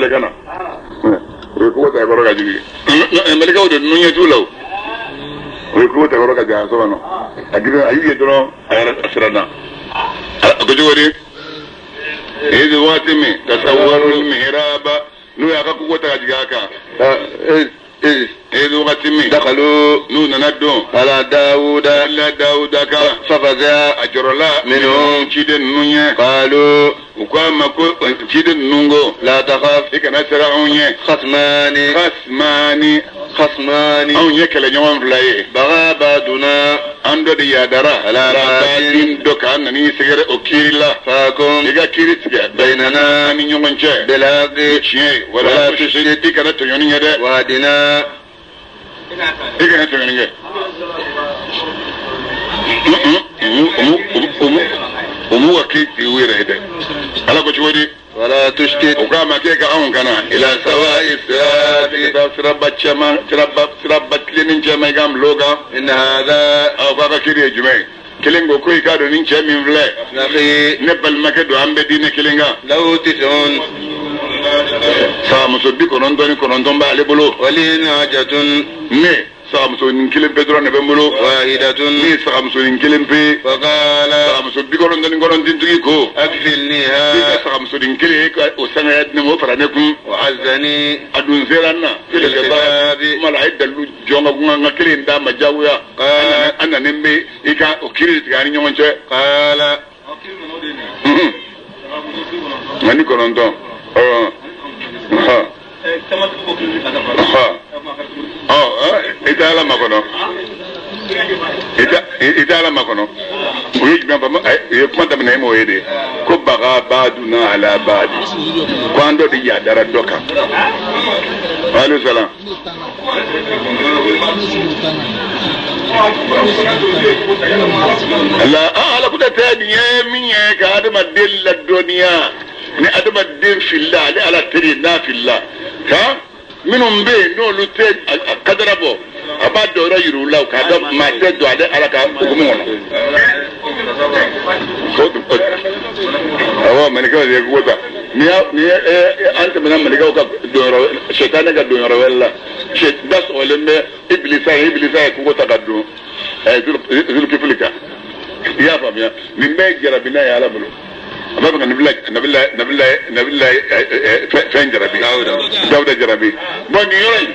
falen ka na. O ye kogo ta kɔrɔ ka jigin. Mɛlɛkɛw de ninnu ɲɛ t'u la o. O ye kogo ta kɔrɔ ka jigin a so kɔnɔ. A girin a y'u ye dɔrɔn a yɛrɛ siranna. A ko cogo di? Ezi waati min tasawwaru mihraba n'u y'a ka kogo ta ka jigin a kan. Ezi waati min dakalu n'u nana don ala Dawuda ala Dawuda kan fafaza a jɔrɔla minhum ciden ninnu ɲɛ. Qalu u ko a ma ko ciden ninnu ko la takhaf i kana siran anw ɲɛ. Khasmani khasmani khasmani anw ye kɛlɛɲɔgɔn fila ye. Baga ba'duna an dɔ de yadara ala ba'din dɔ k'an nan'i sɛgɛrɛ o kiiri la. Fakum i ka kiiri tigɛ baynana an ni ɲɔgɔn cɛ. Bil haqqi tiɲɛ ye wala tushrik i kana tɔɲɔni kɛ dɛ. Wahdina i kana tɔɲɔni kɛ. U m'u ka kiiri tigɛ u yɛrɛ ye dɛ. Ala ko cogo di? Wala tushkit o k'a ma k'e ka anw kana ila sawa'i sirati ka taa siraba caman siraba tilennen caman i k'an bila o kan. Inna hadha aw k'a ka kiiri ye jumɛn ye? Kelen ko ko i k'a dɔn nin cɛ min filɛ akhi ne balimakɛ don an bɛɛ diinɛ kelen kan. Lahu tis'un sagamuso 99 b'ale bolo. Wali najatun ne sagamusonin kelen pe dɔrɔn de bɛ n bolo. Wahidatun ne sagamusonin kelen pe. Faqala sagamuso 99 tigi ko akfilniha i ka sagamusonin kelen e ka o sangaya di ne ma o fara ne kun. Wa azzani a dun sera n na. Kuma la a ye dalilu jɔn ka kun n ka kelen d'a ma diyagoya. An nanen bɛ i ka o kiiri tigɛ an ni ɲɔgɔn cɛ. Qala ani 9. I tɛ Ala makɔnɔ. I tɛ Ala makɔnɔ. U ye jumɛn fɔ? U ye kuma daminɛ e m'o ye de. Ko baga ba'duna ala ba'di. Ko an dɔ de yadara dɔ kan. Waaleykum salaam. Ala ko tɛ nin ye min ye ka adamaden ladɔnniya. Ni adamaden filila ale Ala teri n'a filila. Ha? Minnu bɛ yen n'olu tɛ a kadara bɔ a b'a dɔn yɔrɔ yir'u la k'a dɔn maa tɛ don ale Ala ka hukumu kɔnɔ. Awɔ maninkaw de ye kogo ta. Ni ye an tɛmɛna maninkaw ka donyɔrɔ sɛtanɛ ka donyɔrɔ wɛrɛ la da sɔgɔlen bɛ Ibilisa ye Ibilisa ye kogo ta ka don Zulukifili kan. I y'a faamuya nin bɛɛ ye jarabina ye Ala bolo. A b'a fɛ ka Nabila fɛn jarabi Dawuda jarabi. Bon nin yɔrɔ in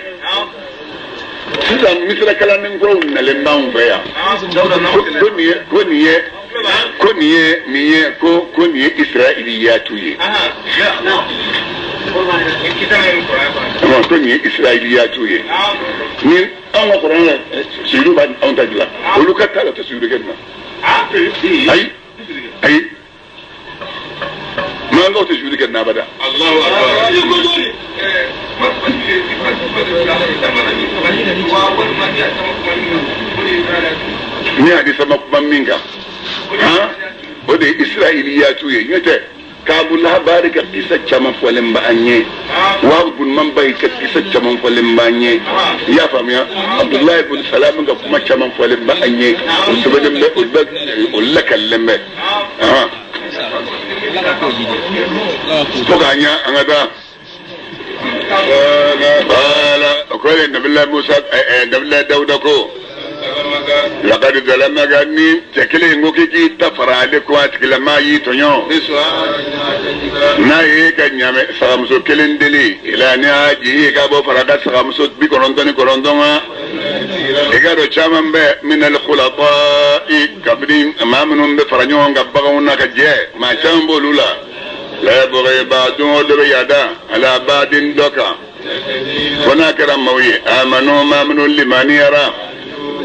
sisan Misira kalanden kuraw nalen b'anw fɛ yan. Ko nin ye Israiliyatu ye. Ko nin ye Israiliyatu ye. Ni anw ka kuranɛ sujudu b'a anw ta dilan olu ka taa la tɛ sujudu kɛ nin na. Ayi ayi. Mankaw tɛ sujudu kɛ n'abada. Ni hadisa ma kuma min kan o de ye Israiliyatu ye n'o tɛ Kaabu lahabari ka kisa caman fɔlen b'an ye. Wahab bun Manbahi ka kisa caman fɔlen b'an ye. I y'a faamuya Abudulayi bun Salam ka kuma caman fɔlen b'an ye. O sɛbɛnnen bɛ o bɛ o lakalilen bɛ. Fo k'a ɲɛ an ka taa. Wala o kɔrɔ Nabila Musa Nabila Dawuda ko laqad zalamaka ni cɛ kelen in ko k'i k'i ta fara ale ko a tigilamaa y'i tɔɲɔ. N'a ye ka ɲamɛ sagamuso kelen deli ila ni a jigi ka bɔ fara ka sagamuso 99 kan. I ka dɔn caman bɛ minal khulata'i kabini maa minnu bɛ fara ɲɔgɔn kan baganw na ka jɛ maa caman b'olu la. La yabghi ba'dun o dɔ bɛ yada ala ba'din dɔ kan. Fo n'a kɛra maaw ye amanu maa minnu limaniyara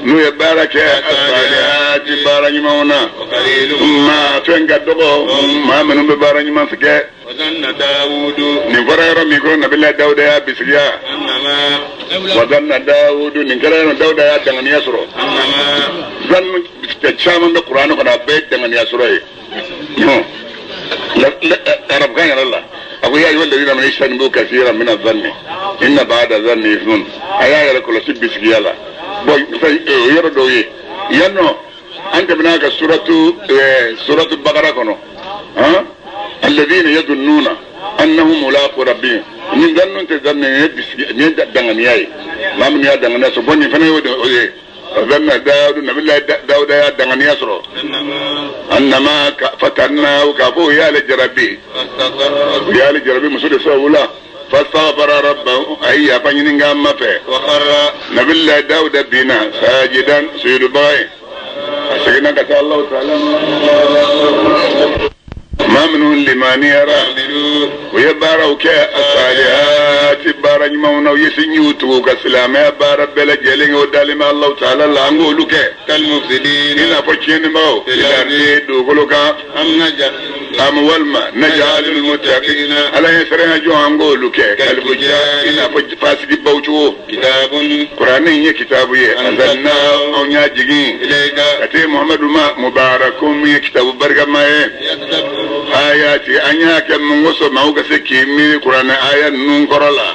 n'u ye baara kɛ asalihati baara ɲumanw na. Maa fɛn ka dɔgɔ maa minnu bɛ baara ɲuman kɛ. Nin fɔra yɔrɔ min ko Nabila Dawuda y'a bisigiya. Wazanna Dawudu nin kɛra yɔrɔ Dawuda y'a danganiya sɔrɔ. Zanni caman bɛ kuranɛ kɔnɔ a bɛɛ ye danganiya sɔrɔ ye. Arabukan yɛrɛ la a ko ya ayyuha alladhina amanu ijtanibu kathiran mina zanni inna ba'da zanni ithmun. A y'a yɛrɛ kɔlɔsi bisigiya la. Bon o yɔrɔ dɔw ye yan nɔ an tɛmɛna ka suratu Bakara kɔnɔ. Alladhina yadhunnuna annahum mulaqu rabbihim Nin zannu tɛ zannu ye bisigi nin ye danganiya ye maa min y'a danganiya sɔrɔ bon nin fana y'o de o ye zanna Dawuda nabila Dawuda y'a danganiya sɔrɔ annama fatanna k'a fɔ o y'ale jarabi o y'ale jarabi muso de sababu la fastaghfara rabbahu a ye yafa ɲini k'a ma fɛ nabila Dawuda binna sajidan sujudubaga ye a seginna ka taa Alahu taala ma maa minnu limaniyara u ye baaraw kɛ asalihati baara ɲumanw na u ye sinjiw tugu ka silamɛya baara bɛɛ lajɛlen kɛ o dalen bɛ Alahu taala la an k'olu kɛ i n'a fɔ tiɲɛnibagaw filardi dugukolo kan am walima najalul muttaqina ala ye siranya jɔn an k'olu kɛ kalfujari i n'a fɔ fasigibaw cogo kuranɛ in ye kitabu ye anzalna anw y'a jigin ka te Muhamadu ma mubarakun min ye kitabu barikama ye ayati an y'a kɛ mun kosɔn maaw ka se k'i miiri kuranɛ aya ninnu kɔrɔ la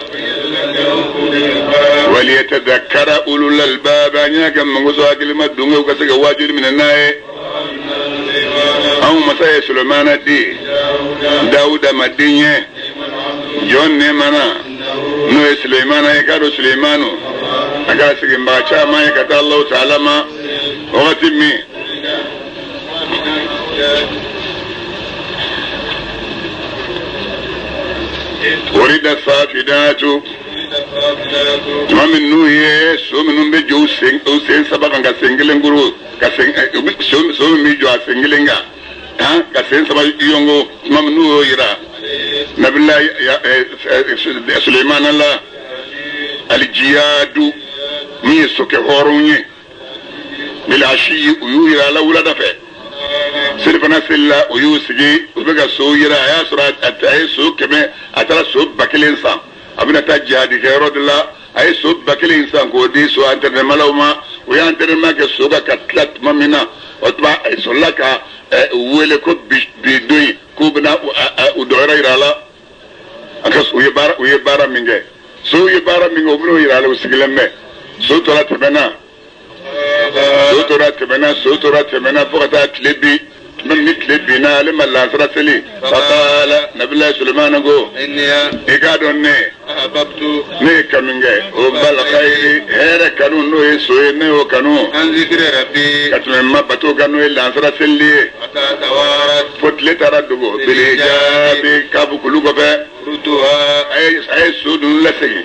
waliyatadakkara ulul albab an y'a kɛ mun kosɔn hakilima dungew ka se ka waajuli minɛ n'a ye anw masa ye Sulemana di Dawuda ma den ye jɔn nɛɛmana n'o ye Sulemana ye k'a dɔn Sulemanu a kɛra siginbaga caman ye ka taa Alahu taala ma wagati min warida safidatu tuma min n'u ye so minnu bɛ jɔ u sen saba kan ka sen kelen kuru ka sen so min bɛ jɔ a sen kelen kan ka sen saba yɔngo tuma min n'u y'o yira nabila Sulemana la alijiyadu min ye sokɛ hɔrɔn ye bilasi u y'u yira a la wulada fɛ selifana selila u y'u sigi u bɛ ka so yira a y'a sɔrɔ a ye so 100 a taara so 1000 san a bɛna taa jihadikɛyɔrɔ de la a ye so 1000 san k'o di so antɛrɛnɛmalaw ma u ye antɛrɛnɛma kɛ so kan ka tila tuma min na o tuma a sɔrɔla ka u wele ko bi don in k'u bɛna u dɔyɔrɔ yira a la a ka u ye baara min kɛ sow ye baara min kɛ u bɛn'o yira a la u sigilen bɛ so tora tɛmɛna so tora tɛmɛna so tora tɛmɛna fo ka taa tile bin tuma min ni tile binna ale ma lansara seli faqala nabila Sulemana ko i k'a dɔn ne ye kanu kɛ o balakayiri hɛrɛ kanu n'o ye so ye ne y'o kanu ka tɛmɛ ma bato kan n'o ye lansara seli ye fo tile taara dogo bilijabi kabu kulu kɔfɛ a ye so ninnu lasegin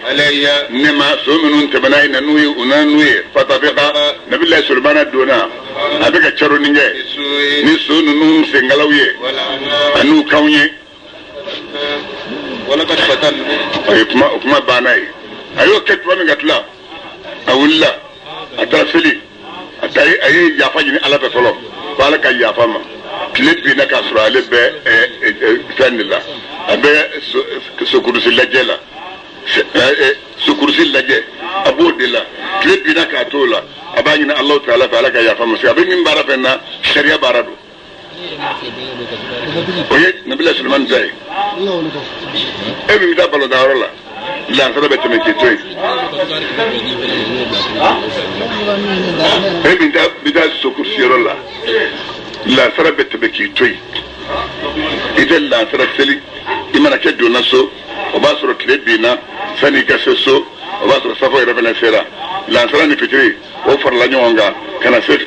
ne ma so minnu tɛmɛna yen na n'u ye u nana n'u ye fatafika nabila Sulemana donna a bɛ ka caroni kɛ ni so ninnu senkalaw ye an'u kanw ye o ye kuma o kuma banna ye a y'o kɛ tuma min ka tila a wulila a taara seli a ye yafa ɲini Ala fɛ fɔlɔ ko Ala ka yafa ma tile binna k'a sɔrɔ ale bɛ fɛn de la a bɛ sokurusi lajɛ la sokurusi lajɛ a b'o de la tile binna k'a t'o la a b'a ɲini Alahu taala fɛ Ala ka yafa ma a bɛ min baara fɛn na sariya baara don o ye nabila Sulemani ta ye e min bɛ taa balɔntanyɔrɔ la lansara bɛ tɛmɛ k'i to yen e min bɛ taa sokurusiyɔrɔ la lansara bɛ tɛmɛ k'i to yen i tɛ lansara seli i mana kɛ donna so o b'a sɔrɔ tile binna sanni i ka se so o b'a sɔrɔ safo yɛrɛ fana sera lansara ni fitiri o farala ɲɔgɔn kan ka na se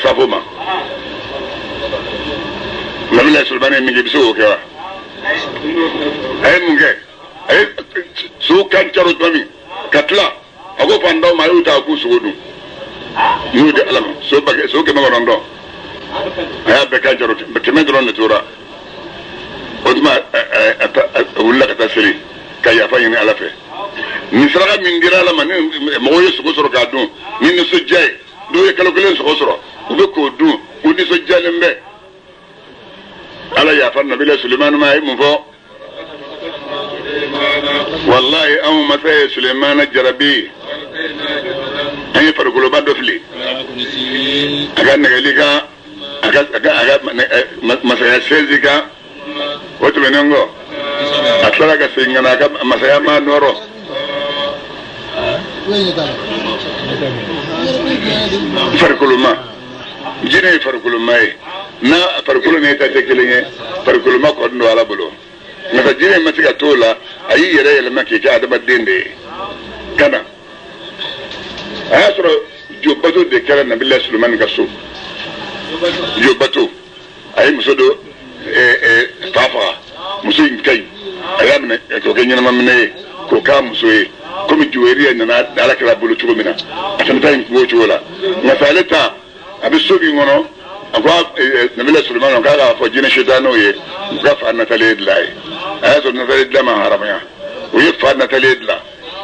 safo ma nabila Sulemani ye min kɛ i bɛ se k'o kɛ wa a ye mun kɛ a ye so kan caro tuma min ka tila a ko fantanw ma a y'u ta k'u sogo dun n'u di Ala ma so 900 a y'a bɛɛ kan caro 100 dɔrɔn de tora o tuma a wulila ka taa seli ka yafa ɲini Ala fɛ nin saraka min dira Ala ma ni mɔgɔw ye sogo sɔrɔ k'a dun ni nisɔndiya ye dɔw ye kalo kelen sogo sɔrɔ u bɛ k'o dun u nisɔndiyalen bɛ Ala yafa nabila Sulemani ma a ye mun fɔ walahi anw masa ye Sulemana jarabi an ye farikoloba dɔ fili a ka nɛgɛli kan a ka masaya sɛzi kan o tɛmɛnen kɔ a tilala ka segin ka na a ka masaya ma nɔrɔ farikoloma jinɛ ye farikoloma ye n'a farikolo ni e ta tɛ kelen ye farikoloma kɔni don Ala bolo. Nka jinɛ ma se ka t'o la, a y'i yɛrɛ yɛlɛma k'i kɛ adamaden de ye. Ka na. A y'a sɔrɔ jobato de kɛra Nabila Sulemani ka so. Jobato. A ye muso dɔ fa faga. Muso in ka ɲi. A y'a minɛ k'o kɛ ɲɛnama minɛ ye, k'o k'a muso ye. Komi Juweriya nana Ala kɛra bolo cogo min na, a fana ta in tun b'o cogo la. Nka ale ta, a bɛ so min kɔnɔ, a ko Nabila Sulemani k'a k'a fɔ jinɛ sitanɛw ye, u ka fa natalen dilan ye. A y'a sɔrɔ natalen dilan ma haramuya. U ye fa natalen dilan.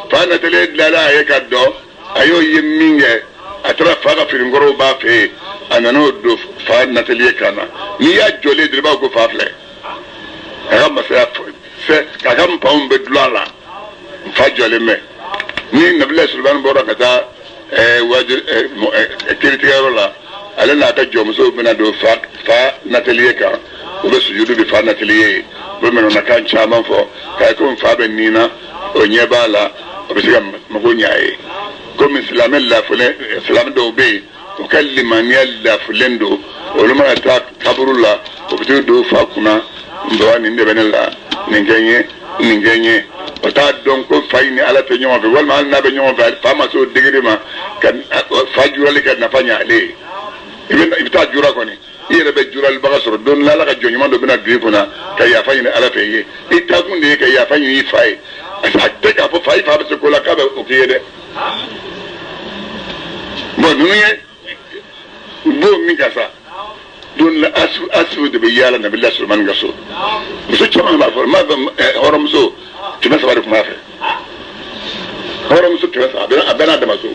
Fa natalen dilanla a ye ka dɔn, a y'o ye min kɛ, a taara fa ka fininkɔrɔw b'a fɛ yen, a nan'o don fa natalen kan na. N'i y'a jɔlen dɔrɔn i b'a fɔ ko fa filɛ. A ka masaya fɛ, k'a ka npanw bɛ dulon a la. Fa jɔlen bɛ. Ni Nabila Sulemani bɔra ka taa waju kiiritigɛyɔrɔ la, ale n'a ka jɔnmusow bɛna don fa nateliye kan, u bɛ sujudu di fa nateliye ye, u bɛ manamanakan caman fɔ k'a komi fa bɛ nin na, o ɲɛ b'a la, o bɛ se ka mago ɲɛ a ye. Komi silamɛ lafulen, silamɛ dɔw bɛ yen, u ka limaniya lafulen don, olu mana taa kaburu la, u bɛ t'u don fa kunna, n baba nin de bɛ ne la, nin kɛ n ye, nin kɛ n ye. O t'a dɔn ko fa in ni Ala tɛ ɲɔgɔn fɛ, walima hali n'a bɛ ɲɔgɔn fɛ, fa ma se o degré ma ka fa jurali ka nafa ɲɛ ale ye. I bɛ taa jura kɔni, i yɛrɛ bɛ juralibaga sɔrɔ don la, Ala ka jɔn ɲuman dɔ bɛna don i kunna ka yafa ɲini Ala fɛ i ye. I taakun de ye ka yafa ɲini i fa ye. A tɛ k'a fɔ fa i fa bɛ se ko la k'a bɛ o k'i ye dɛ. Bon ninnu ye bon min ka sa. Don la asu de bɛ yaala Nabila Sulemani ka so. Muso caman b'a fɔ, n b'a fɔ hɔrɔnmuso 300 de tun b'a fɛ. Hɔrɔnmuso 300, a bɛɛ n'a dama so.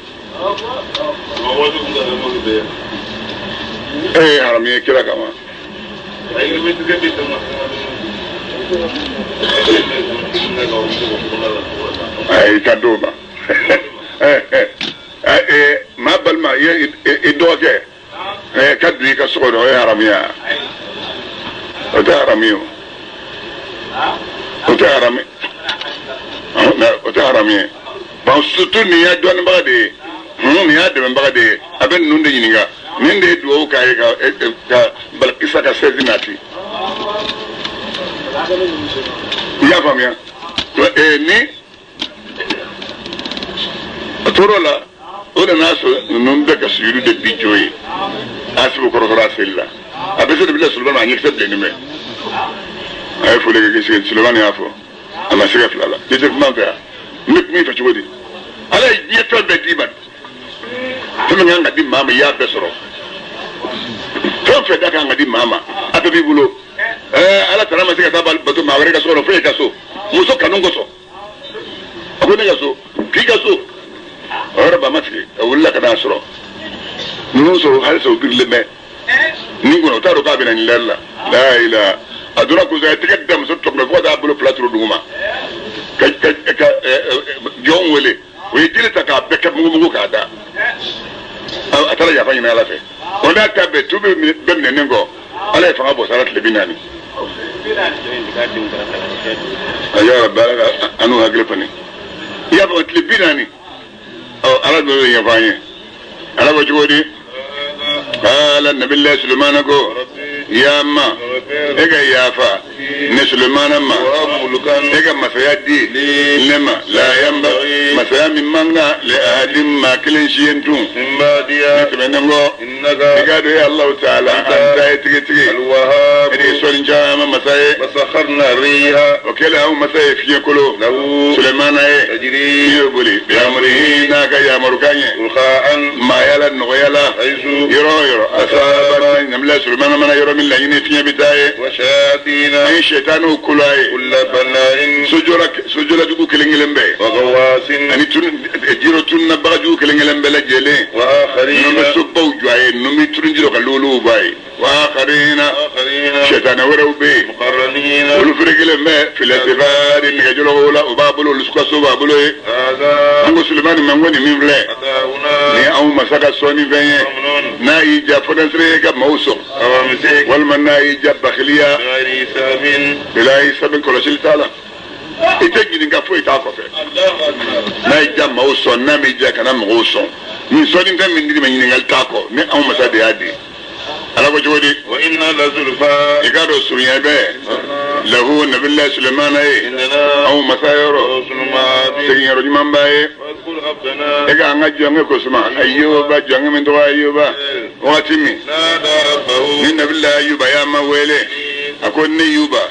Ee haramu ye kira kama. Ayi ka d'o ma. Maa balima i dɔgɔkɛ ka don i ka so kɔnɔ, o ye haramu ye wa? O tɛ haramu ye o. O tɛ haramu ye. O tɛ haramu ye. Bon surtout nin y'a dɔnnibaga de ye, nin y'a dɛmɛbaga de ye, a bɛ ninnu de ɲininka. Nin de ye duwawu k'a ye ka Balikisa ka sɛzi nati. I y'a faamuya? Ni a tor'o la, o de n'a sɔrɔ ninnu bɛɛ ka sujudu de bi jɔ ye. Asibu kɔrɔtɔrɔ a seli la. A bɛ se Nabila Sulemani a ɲɛkisɛ bilennin bɛ. A ye foli kɛ k'i sigi, Sulemani y'a fɔ. A ma se ka fila la. I tɛ kuma n fɛ yan. N bɛ kuma i fɛ cogo di? Ala ye diɲɛ fɛn bɛɛ d'i ma. Fɛn min kan ka di maa ma, i y'a bɛɛ sɔrɔ. Fɛn o fɛn da kan ka di maa ma, a bɛɛ b'i bolo. Ala taara ma se ka taa bato maa wɛrɛ ka so kɔnɔ fo e ka so. Muso kanu kosɔn. A ko ne ka so, k'i ka so. O yɔrɔ ba ma sigi, a wulila ka n'a sɔrɔ. Ninnu sɔrɔ halisa u birilen bɛ. Nin kɔnɔ u t'a dɔn k'a bɛna nin lɛri la. La ilaha. A donna kosɛbɛ, a tɛgɛ da muso tɔ kunna fo ka taa bolo fila turu duguma. Ka jɔn wele. O ye jeli ta k'a bɛɛ kɛ mugu mugu k'a da. A taara yafa ɲini Ala fɛ. O n'a ta bɛɛ tu bɛɛ minɛnen kɔ, Ala ye fanga bɔ sara tile 40. A y'a rabbi Ala ka an n'u hakili fani. I y'a faamu tile 40. Ala bɛ ɲɛfɔ an ye. Ala ko cogo di? Ala Nabila Sulemana ko, ya ma, e ka yafa ne Sulemana ma, e ka masaya di ne ma, la yanba masaya min man kan li ahadin maa kelen si ye tun. Ne tɛmɛnen kɔ, i k'a dɔn e Alahu taala an ta ye tigitigi, e de ye sɔnni caman masa ye. O kɛlen anw masa ye fiɲɛ kolo Sulemana ye, fiɲɛ bɛ boli bi amrihi n'a ka yamarukan ye, maaya la nɔgɔya la, yɔrɔ o yɔrɔ asaba Nabila Sulemana mana yɔrɔ min laɲini fiɲɛ bɛ taa ye. An ye sɛtanɛw kolo a ye, sojɔla jugu kelen kelen bɛɛ, ani jiro tununa bagajugu kelen kelen bɛɛ lajɛlen. Ninnu bɛ sobaw jɔ a ye, ninnu bɛ turun ji dɔ ka luluw bɔ a ye. Wa akharina sɛtanɛ wɛrɛw bɛ yen, olu feere kelen bɛ filasifari nɛgɛjɔlɔkɔw la, o b'a bolo, olu ka so b'a bolo ye. An ko Sulemani ma ko nin min filɛ, nin ye anw masa ka sɔnni fɛn ye. N'a y'i ja fɔdɛnsɛrɛ ye ka maaw sɔn, walima n'a y'i ja bakiliya bilayi sɛbɛn kɔlɔsili t'a la, i tɛ ɲininka foyi t'a kɔfɛ. N'a y'i ja maaw sɔn, n'a m'i ja kana mɔgɔw sɔn. Nin sɔnni fɛn min dir'i ma ɲininkali t'a kɔ, ni anw masa de y'a di. Ala ko cogo di? I k'a dɔn surunya bɛ Lahu nabillahi Sulemana ye anw masa yɔrɔ seginyɔrɔ ɲuman b'a ye e ka an ka jɔnkɛ kosuma Ayuba jɔnkɛ min tɔgɔ Ayuba wagati min ni nabillahi Ayuba y'a ma wele a ko ne Yuba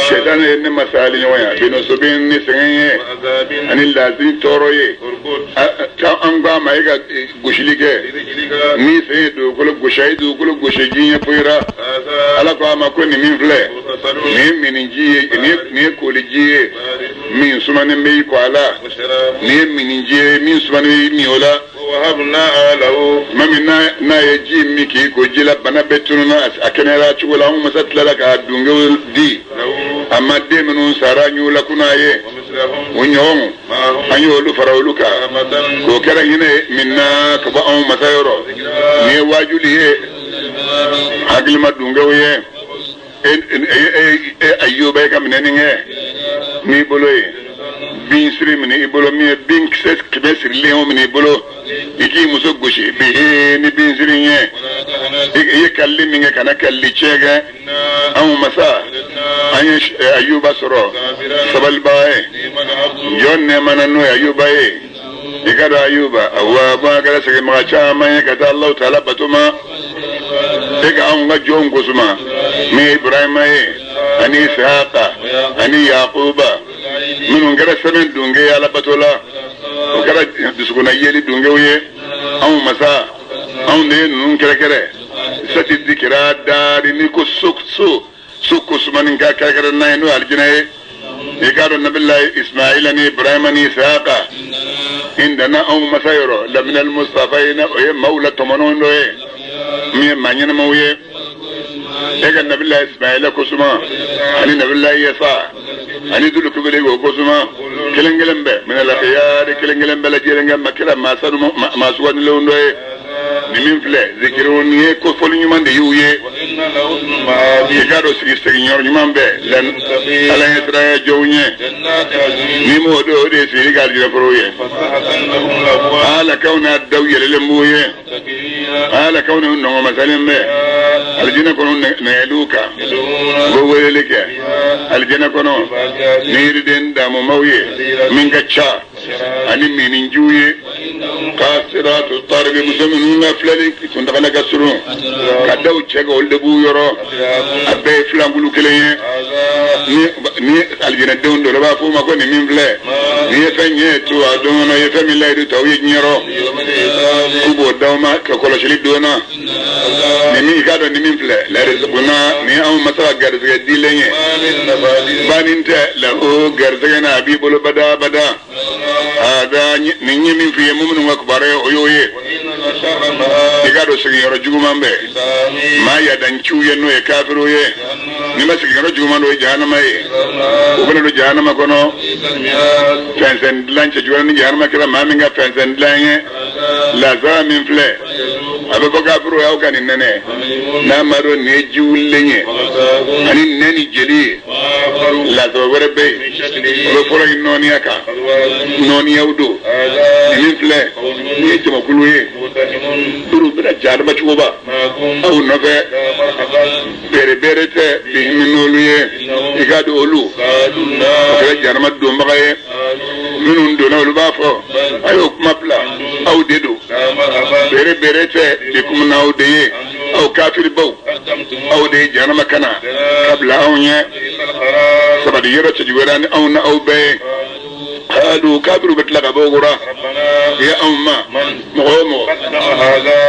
sɛtanɛ ye ne masali ɲɔgɔn ye binosobin ni sɛgɛn ye ani lazi tɔɔrɔ ye an ko a ma e ka gosili kɛ n'i sen ye dugukolo gosi a ye dugukolo gosi ji ɲɛ poyira ala ko a ma ko nin min filɛ nin ye miniji ye nin ye koliji ye min sumanen bɛ i kɔ a la nin ye miniji ye min sumanen bɛ i min o la tuma min n'a ye ji min k'i ko ji la bana bɛɛ tununna a kɛnɛyara cogo la anw masa tilala k'a dunkew di a ma den minnu sara ɲu la kun'a ye o ɲɔgɔn an y'olu fara olu kan k'o kɛra hinɛ ye min na ka bɔ anw masa yɔrɔ nin ye waajuli ye hakilima dunkew ye e Ayuba e ka minɛni kɛ n'i bolo ye bin siri minɛ i bolo min ye binkisɛ kɛmɛ sirilen o minɛ i bolo i k'i muso gosi bi ni bin siri ye i ye kalili min kɛ kana kalili tiɲɛ kɛ anw masa an ye Ayuba sɔrɔ sabalibaga ye jɔn nɛɛmana n'o ye Ayuba ye i ka dɔn Ayuba awa bɔn a kɛra seginbaga caman ye ka taa Alahu taala bato ma e ka anw ka jɔnw kosuma min ye Ibrahima ye ani Isihaka ani Yakuba minnu kɛra sɛbɛn dunke ye ala bato la o kɛra dusukunna yeli dunkew ye anw masa anw de ye ninnu kɛrɛkɛrɛ sati dikira daari n'i ko so so so kosumani ka kɛrɛkɛrɛ n'a ye n'o ye alijinɛ ye i k'a dɔn nabilayi Ismaila ni Ibrahima ni Isihaka indana anw masa yɔrɔ laminal mustafayina o ye maaw la tɔmɔnɔ dɔ ye min ye maa ɲɛnamaw ye e ka nabilayi Ismaila kosuma ani nabilayi Yasa ani dulu kubili k'o kosuma kelen kelen bɛɛ minal akhyari kelen kelen bɛɛ lajɛlen ka ma kɛra maa sanu maa sugandilenw dɔ ye nin min filɛ zikiriw nin ye kofɔli ɲuman de y'u ye i k'a dɔn sigi seginyɔrɔ ɲuman bɛɛ ala ɲɛ siranya jɔnw ye ni m'o don o de ye sigili ka alijinɛ forow ye ala kaw n'a daw yɛlɛlen b'u ye ala kaw n'u nɔngɔnmasalen bɛ alijinɛ kɔnɔ nɛgɛliw kan u bɛ weleli kɛ alijinɛ kɔnɔ ni yiriden damumaw ye min ka ca ani minnijiw ye kasiratu taribi muso minnu ka filɛli kuntagala ka surun ka da u cɛ kan olu de b'u yɔrɔ a bɛɛ ye filankulu kelen ye ni alijinɛdenw don, u b'a fɔ o ma ko nin min filɛ n'i ye fɛn ɲɛ to a don kɔnɔ i ye fɛn min layidu ta u ye diɲɛ k'u b'o d'aw ma ka kɔlɔsili don na nin min i k'a dɔn nin min filɛ larizukuna ni anw masa ka garisɛgɛ dilen ye banni tɛ la o garisɛgɛ na a b'i bolo bada bada ada nin ye min f'i ye minnu ka kibaruya o y'o ye i k'a dɔn sigiyɔrɔ juguman bɛ maa yadanciw ye n'o ye kafiriw ye n'i ma sigiyɔrɔ juguman dɔn o ye jahanama ye u bɛna don jahanama kɔnɔ fɛnsɛn dilan cɛjuguya ni jahanama kɛra maa min ka fɛnsɛn dilan ye lazara min filɛ a bɛ fɔ kafiriw y'aw ka nin nɛnɛ n'a ma dɔn nin ye ji wulilen ye ani nɛn ni jeli ye lazara wɛrɛ bɛ yen o bɛ fɔlɔ in nɔɔniya kan nɔɔniyaw don nin min filɛ nin ye jamakulu ye duuru bɛna jahanama cogoba aw nɔfɛ bɛrɛ bɛrɛ tɛ bihimi n'olu ye i k'a dɔn olu o kɛra jahanama donbaga ye minnu donna olu b'a fɔ a y'o kuma bila aw de don bɛrɛ bɛrɛ tɛ bikum n'aw de ye aw kafiribaw aw de ye jahanama kana ka bila anw ɲɛ sabali yɔrɔ cɛjuguya ni anw na aw bɛɛ ye kalu kafiru bɛ tila ka bɔ o kɔrɔ ye anw ma mɔgɔ o mɔgɔ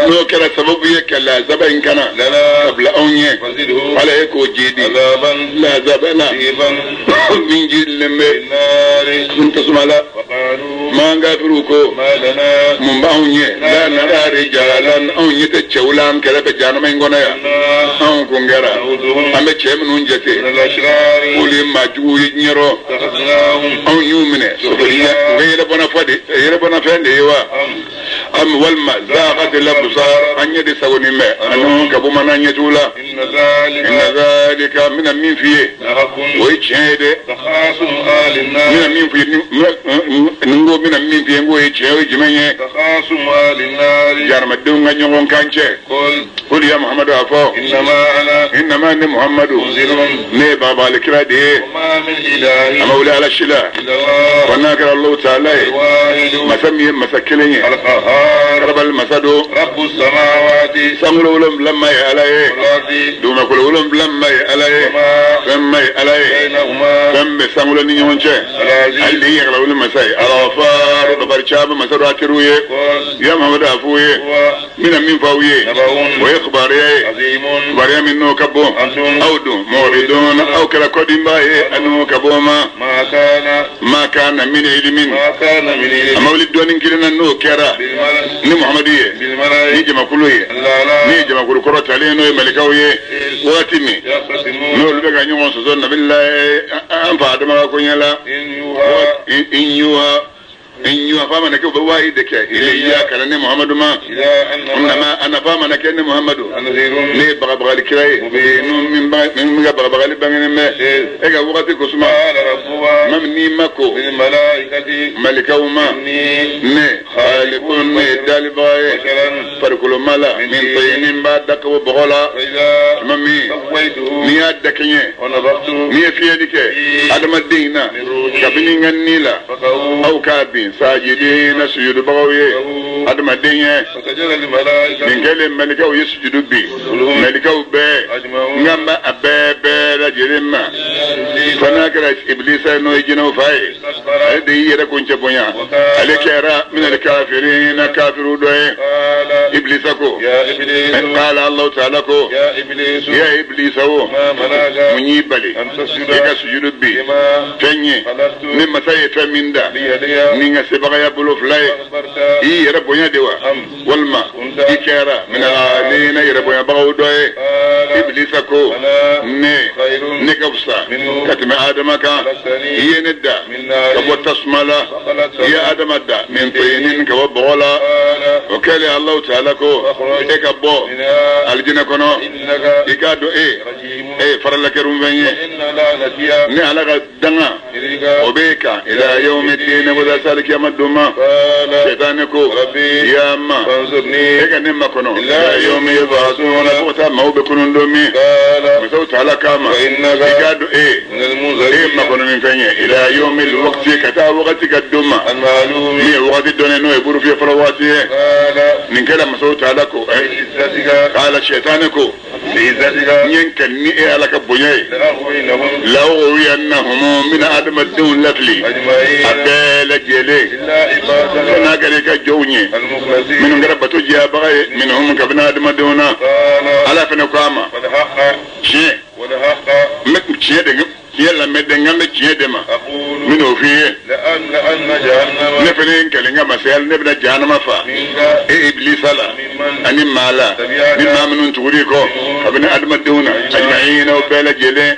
n'o kɛra sababu ye ka lazaba in kana ka bila anw ɲɛ ala ye k'o jidi lazaba la min jidilen bɛ mun tasuma la maa kafiru ko mun b'anw ɲɛ la nara rijalan anw ɲɛ tɛ cɛw la an kɛrɛfɛ jahanama in kɔnɔ yan anw kun kɛra an bɛ cɛ minnu jate k'olu ye maa juguw ye diɲɛ rɔ anw y'u minɛ u bɛ yɛrɛbɔnna fɛn de ye wa Am walima zaghatil absar an ɲɛ de sagonin bɛ anhum ka bɔ ma n'an ɲɛ t'u la. Inna zalika. Inna zalika n bɛna min f'i ye. Lahaqqun. O ye tiɲɛ ye dɛ. Takhasumu ahli N bɛna an-nar. min f'i ye ni n ko n bɛna min f'i ye n k'o ye tiɲɛ ye, o ye jumɛn ye? Takhasumu ahli an-nar. Jahanamadenw ka ɲɔgɔn kan cɛ. Qul. Qul ya Muhammadu a fɔ. Innama ana. Innama ne Muhammadu. Munzirun. Ne ye bagabagali kira de ye. Wa ma min ilahin. A ma wuli Ala si la. Illa Allah. Fo n'a kɛra Alahu taala ye. Al-wahidu. Masa min ye masa kelen ye. Al-qahhar. Karabali masa don. Rabbu samawati. Sankolo wolonwula ma ye Ala ye. Wal-ardi. Dugumakolo wolonwula ma ye Ala ye. Wa ma. Fɛn ma ye Ala ye. Baynahuma. Fɛn bɛ sankolo ni ɲɔgɔn cɛ. Al-aziz. Ale de ye yɛrɛwolo masa ye. Al-Ghaffar dabari caman masa don a teriw ye. Qul. Ya Muhammadu a f'u ye. Huwa. N bɛna min fɔ aw ye. Naba'un. O ye kibaruya ye. Azimun. Kibaruya min n'o ka bon. Antum. Aw dun mu'ridun aw kɛra kɔdinbaa ye anhu ka bɔ o ma. Ma kana. Ma kana min ilimin. Ma kana min ilmin. A ma wuli dɔɔnin kelen na n'o kɛra. Bil-mala'i. Ni Muhammadu ye. Bil-mala'i. Ni jamakulu ye. Al-a'la. Ni jamakulu kɔrɔ talen n'o ye malikaw ye. Waati min. Yaqtasimun. N'olu bɛ ka ɲɔgɔn sɔsɔ nabilayi an fa Adama ka koɲɛ la. In yuha. In yuha. In yuha fa mana kɛ u bɛ wahayi de kɛ. Ilayya ka na ne Muhammadu ma. Ila annama. Innama ana fa mana kɛ ne Muhammadu. Nazirun. Ne ye bagabagali kira ye. Mubinun min ka bagabagali bangenen bɛ. E ka wagati ko suma. Qala rabbuka. Ma min n'i ma ko. Bil malaikati. Malikaw ma. Inni. Ne khaliqun ne ye dalibaga ye. Basharan. Farikolo ma la. Min tinin b'a da ka bɔ bɔgɔ la. Fa idha. Tuma min. Sawaytuhu. N'i y'a dakɛɲɛ. Wa nafakhtu. N'i ye fiyɛli kɛ. Adamaden in na. Kabini n ka ni la. Faqa'u. Aw k'a bin sajidina sujudubagaw ye. Adamaden ye. Fasajada al-malaikatu. Nin kɛlen malikaw ye sujudu bin. Malikaw bɛɛ. Ajma'un. N ka ba a bɛɛ bɛɛ lajɛlen ma. Fo n'a kɛra Ibilisa ye n'o ye jinɛw fa ye. Ale de y'i yɛrɛ kuncɛ bonya. Ale kɛra minal kafirina kafiru dɔ ye. Qala. Ibilisa ko. Ya Iblis. Qala Allahu ta'ala ko. Ya Iblis. Ya Ibilisa o. Ma manaka. Mun y'i bali. An tasjuda. I ka sujudu bin. Lima. Fɛn ye. Khalaqtu. Ni masa ye fɛn min da. Biyadiya. Ni n ka sebagaya bolo fila ye. Akbarta. I y'i yɛrɛ bonya de wa. Am. Walima Kunta. i kɛra minal alina yɛrɛ bonyabagaw dɔ ye. Qala. Ibilisa ko. Ana. Ne. Khayrun. Ne ka fisa. Minhu. Ka tɛmɛ Adama kan. Khalaqtani. I ye ne da. Min narin. Ka bɔ tasuma la. Wa khalaqtahu. I ye Adama da. Min tinin ka bɔ bɔgɔ la. Qala. O kɛlen Alahu taala ko. Fakhruj. E ka bɔ. Minha. Alijinɛ kɔnɔ. Innaka. I k'a dɔn e. Rajimun. E ye faralakɛrunfɛn ye. Inna la'natiya. Ne Ala ka danga. Ilayka. O b'e kan. Ila yawmi diin ko taa sali kiyama don ma. Qala. Sɛtanɛ ko. Rabbi. Ya ma. Fanzurni. E ka ne makɔnɔ. Ila yawmi yub'athuna. Fo ka taa maaw bɛ kunun don min. Qala. Masaw taala k'a ma. Fa innaka. I k'a dɔn e. Minal E ye munzirin. makɔnɔni fɛn ye. Ila yawmi waqti ka taa wagati ka don ma. Al-ma'lum. Min ye wagati dɔnnen n'o ye burufiyɛ fɔlɔ waati ye. Qala. Nin kɛra masaw taala ko. Bi'izzatika. Qala sɛtanɛ ko. Bi'izzatika. N ye n kali ni e Ala ka bonya ye. La'ughwiyannahum. La'ughwiyannahum n bɛna adamadenw lafili. Ajma'in. A bɛɛ lajɛlen. Illa ibadaka. Fo n'a kɛra i ka jɔnw ye. Al-mukhlasin. Minnu kɛra bato diyabaga ye. Minhum kabini adamadenw na. Qala. Ala fana ko a ma. Wal haqqa. Tiɲɛ. Wal haqqa. N bɛ tiɲɛ de tiɲɛ lamɛn dɛ n kan bɛ tiɲɛ de ma. Aqulu. N bɛn'o f'i ye. La'amla'anna jahannama. Ne fana ye n kali n ka masaya la ne bɛna jahanama fa. Minka. E Ibilisa la. Mimman. Ani maa la. Tabi'aka. Ni maa minnu tugur'i kɔ. Kabini adamadenw na. Ajma'ina o bɛɛ lajɛlen.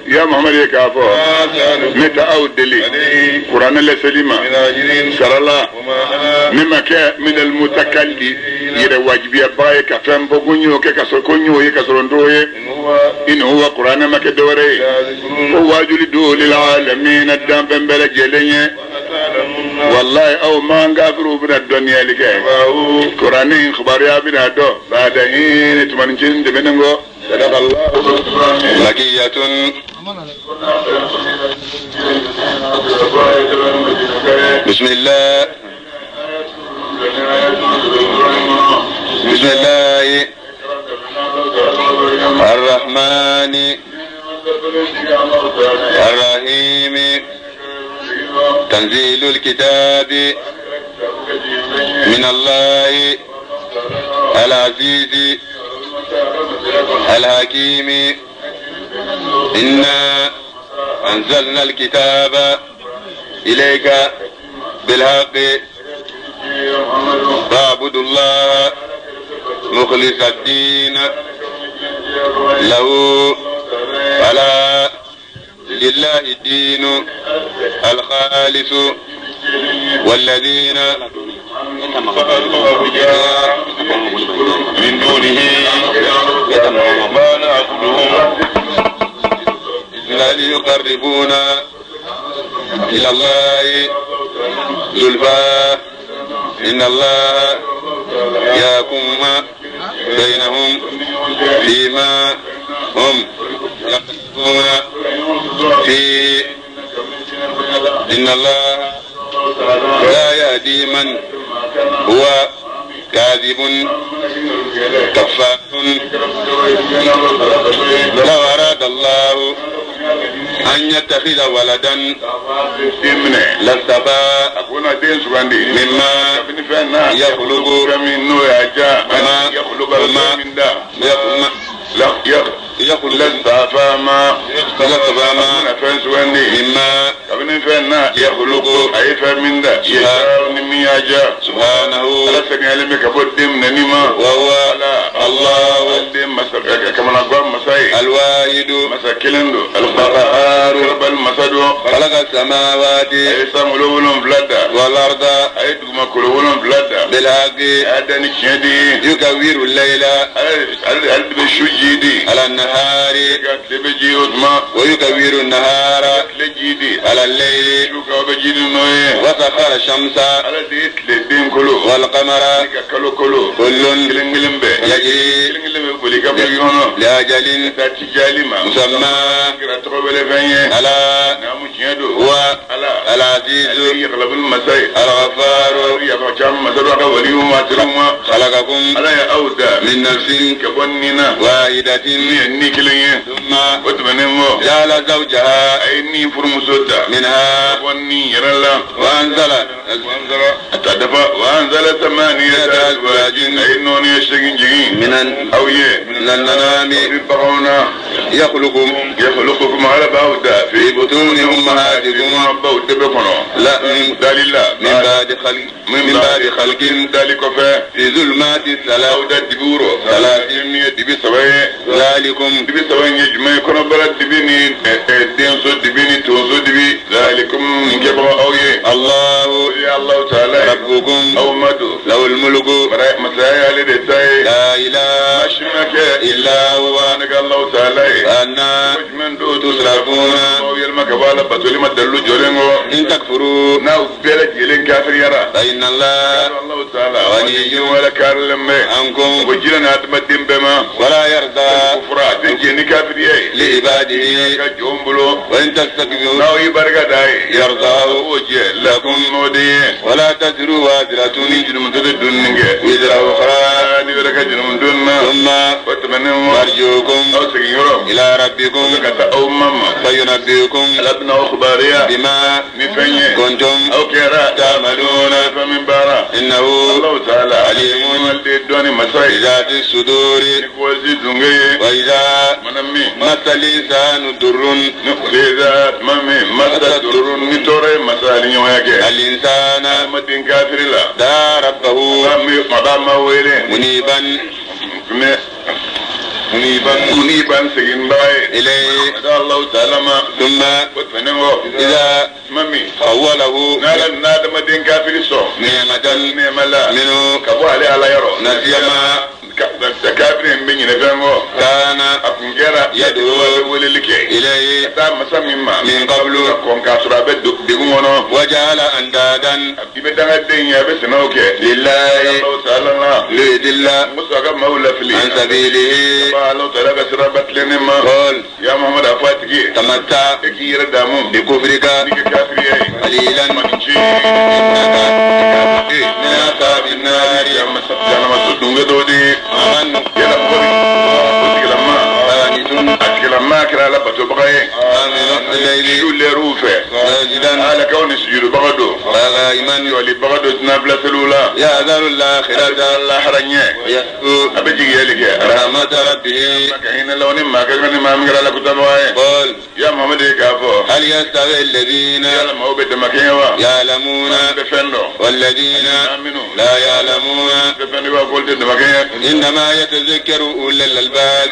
Ya Muhammadu ye k'a fɔ. Ma sa'alukum. Ne tɛ aw deli. Alayhi. Kuranɛ laseli ma. Min ajrin. Sara la. Wa ma ana. Ne ma kɛ minal mutakalli yɛrɛ wajibiyabaga ye ka fɛn fɔ ko n y'o kɛ ka sɔrɔ ko n y'o ye ka sɔrɔ n t'o ye. In huwa. In huwa kuranɛ ma kɛ dɔwɛrɛ ye. Illa dhikrun. Ko waajuli don lil alamina danfɛn bɛɛ lajɛlen ye. Wa ta'lamunna. Wallahi aw man kafiriw bɛna dɔnniyali kɛ. Naba'ahu. Kuranɛ in kibaruya bɛna dɔn. Ba'da hin tumanin tɛmɛnen kɔ. Sadaqallahu. Makiyatun. Bismillah. Bismillah. Ar-Rahman. Ar-Rahim. Tanzilul kitab. Min Allah. Al-Aziz. Al-Hakim. Inna anzalna al-kitaba ilayka bil-haqq فاعبدوا الله مخلص الدين له ألا لله الدين الخالص والذين من دونه ما نعبدهم إلا ليقربونا إلى الله زلفى إن الله يحكم بينهم فيما هم يختلفون فيه إن الله لا يهدي من هو كاذب كفار لو أراد الله أن يتخذ ولدا لاصطفى مما يخلق مما يخلق سبحانه وهو الله الواحد القهار خلق السماوات والأرض بالحق يكور الليل على النهار ويكور النهار على الليل وسخر الشمس والقمر كل يجري لأجل مسمى ألا هو العزيز الغفار خلقكم من نفس واحدة ثم جعل زوجها منها وأنزل ثمانية أزواج من الأنعام يخلقكم على بعد في بطون أمهاتكم لا من بعد خلق في ظلمات الثلاث ذلكم الله ربكم له الملك لا إله إلا هو فأنا تصرفون إن تكفروا فإن الله غني عنكم ولا يرضى لعباده وإن تستكبروا يرضاه لكم ولا تزر وازرة وزر أخرى ثم مرجعكم إلى ربكم فينبئكم بما كنتم تعملون إنه عليم بذات الصدور وإذا مس الإنسان ضر الإنسان دعا ربه منيبا إليه ثم إذا خوله نعمة منه نسي ما كان يدعو إليه من قبل وجعل أندادا لله ليضل عن سبيله قل تمتع بكفرك قليلا إنك من أصحاب النار. يحذر الآخرة رحمة ربه. قل هل يستوي الذين يعلمون والذين لا يعلمون إنما يتذكر أولي الألباب.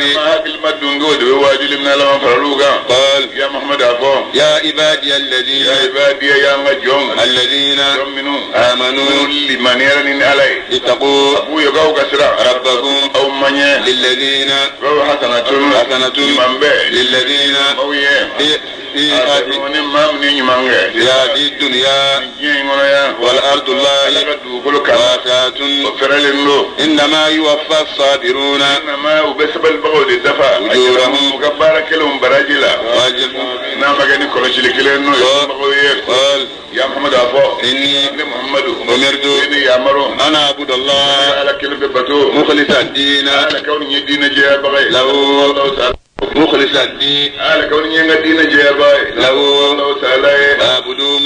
faral'u kan. قال ya Muhammad a fɔ. يا عبادي الذين ya ibadi ya n ka jɔn. الذين jɔn minnu. آمنوا minnu limaniyara ni Ala ye. اتقوا k'u ye k'aw ka siran. ربكم aw man ɲɛ. للذين bawo hasanatun. حسنة ɲuman bɛɛ. للذين aw ye. في في هذه ni maa min ye ɲuman kɛ. في هذه الدنيا diɲɛ in kɔnɔ yan. والأرض Ala الله ka dugukolo kan. واسعة o fɛrɛlen don. إنما يوفى الصابرون nama u bɛ sabalibagaw de dafa. Ujurahum. u ka baara kɛlenw baraji la. وأجر n'a ma kɛ ni kɔlɔsili kelen n'o ye somɔgɔw ye. قال ya Muhammadu a fɔ. إني ne Muhammadu. أمرت ne ni yamaru. أن أعبد الله Ala kelen bɛ bato. مخلص الدين Ala k'aw ni ye diinɛ jɛyabaga ye. له Allahu ta'ala. مخلص الدين Ala k'aw ni ye n ka diinɛ jɛyabaga ye. له Allahu ta'ala ye. فاعبدوا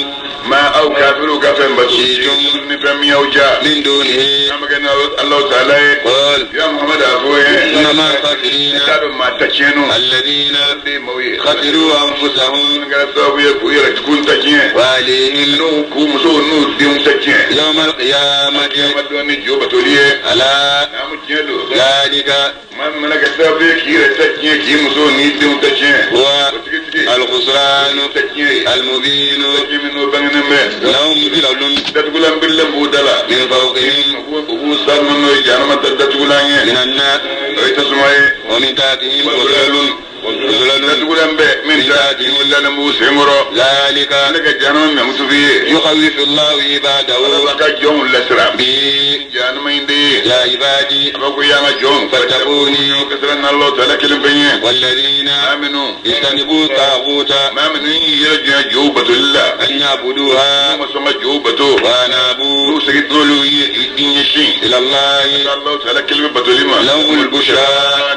ma aw kafiru ka fɛn bato. Shiitum. ni fɛn min y'aw ja. من دونه n'a ma kɛ ni Allahu ta'ala ye. قال ya Muhammadu a fɔ ye. إنما i الخاسرين t'a dɔn maa ta tiɲɛniw. الذين de ye maaw ye. خسروا أنفسهم Min kɛra sababu ye k'u yɛrɛ kun ta tiɲɛ. وأهليهم n'u k'u musow n'u denw ta tiɲɛ. يوم القيامة Kiyama dɔn ni jo batoli ye. ألا Naamu tiɲɛ don. ذلك maa min mana kɛ sababu ye k'i yɛrɛ ta tiɲɛ k'i musow n'i denw ta tiɲɛ. هو O tigitigi. الخسران Ta tiɲɛ ye. المبين Ta tiɲɛ min n'o bangenen bɛ. لهم ظلال Datugulan birilen b'u da la. من فوقهم U b'u sa n'o ye jahanama ta datugulan ye. من النار O ye tasuma ye. ومن تحتهم ظلال ظلال Datugulan bɛ min ta o dalen b'u sen kɔrɔ. ذلك Ale ka jahanama mɛmutu f'i ye. يخوف الله عباده Ala ka jɔnw lasira. به Jahanama in de ye. يا عبادي A b'a ko y'an ka jɔnw. فاتقوني Ka siran n'Allahu ta'ala kelen fɛn ye. والذين Maa minnu. اجتنبوا الطاغوت Maa minnu y'i yɛrɛ janya jow batoli la. أن يعبدوها N'u ma sɔn ka jow bato. وأنابوا N'u segin n'olu y'i ɲɛsin. إلى الله Allahu ta'ala kelen bɛ batoli ma. لهم البشرى